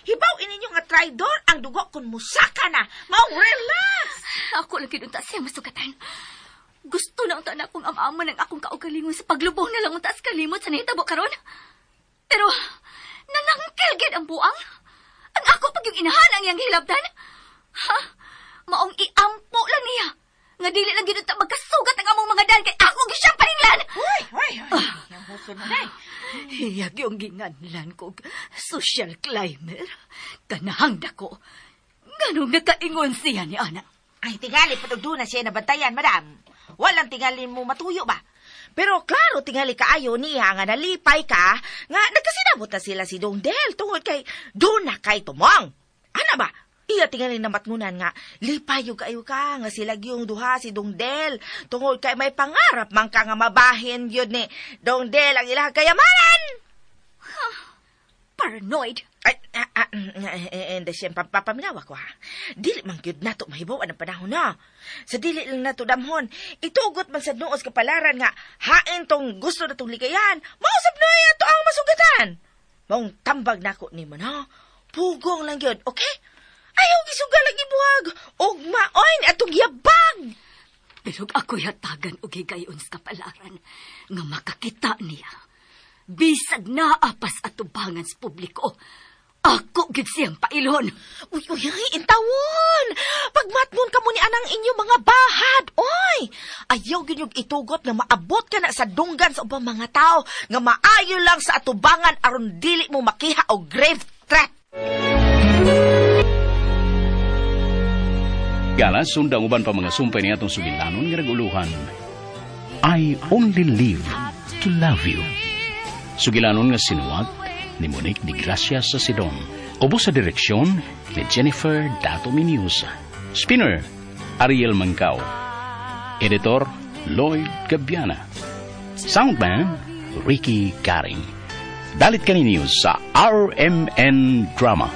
[SPEAKER 4] Hibaw ininyo nga traidor ang dugo kun musaka na. Mao relax.
[SPEAKER 5] Ako lang kinunta siya masugatan. Gusto na unta na akong amaman ang akong kaugalingon sa paglubong na lang unta sa kalimot sa nahitabo karon. Pero nanangkil gid ang buang. Ang ako pag yung inahan ang iyang hilabdan. Ha? Maong iampo lang niya. Nga dili lang gid unta magkasugat ang among mga dan kay ako gyud siyang paninglan.
[SPEAKER 4] Uy, uy, uy. Yang huso na day.
[SPEAKER 2] Hiyag yung ginganlan ko social climber. Kanahang dako. Nganong nakaingon siya ni Ana.
[SPEAKER 4] Ay, tingali patugdo na siya nabantayan, madam. Walang tingali mo matuyo ba? Pero klaro tingali kaayo niya nga nalipay ka nga nagkasinabot na sila si Dongdel tungod kay doon na kay tumong. Ana ba? Iya tingali na matngunan nga lipay yung kaayo ka nga sila gyung duha si Dongdel tungod kay may pangarap man ka nga mabahin yun ni Dongdel ang ilang kayamanan.
[SPEAKER 5] Paranoid.
[SPEAKER 4] Ay, hindi siya papaminawa ko ha. Dili man gyud nato mahibaw ang panahon na. Sa dili lang nato damhon, itugot man sa noos kapalaran nga hain tong gusto na tong ligayan, mausap na ato ang masugatan. Maong tambag nako nimo na. Pugong lang gyud, okay? Ayaw gisugal ang ibuhag, og maoy ni atong yabag.
[SPEAKER 2] Pero ako'y hatagan og higayon sa kapalaran nga makakita niya. Bisag naapas atubangan sa publiko. Ako gid siyang pailon.
[SPEAKER 4] Uy, uy, ay, intawon! Pagmatmon ka mo ni anang inyong mga bahad, oy! Ayaw gid yung itugot nga maabot ka na sa dunggan sa ubang mga tao nga maayo lang sa atubangan aron dili mo makiha og grave threat.
[SPEAKER 7] Gala, sundang uban pa mga sumpay ni atong sugilanon nga naguluhan. I only live to love you. Sugilanon nga sinuwat ni Monique de Gracia sa Sidon. Ubos sa direksyon ni Jennifer Dato Miniusa. Spinner, Ariel Mangkao. Editor, Lloyd Gabiana. Soundman, Ricky Garing. Dalit kaninyo sa RMN Drama.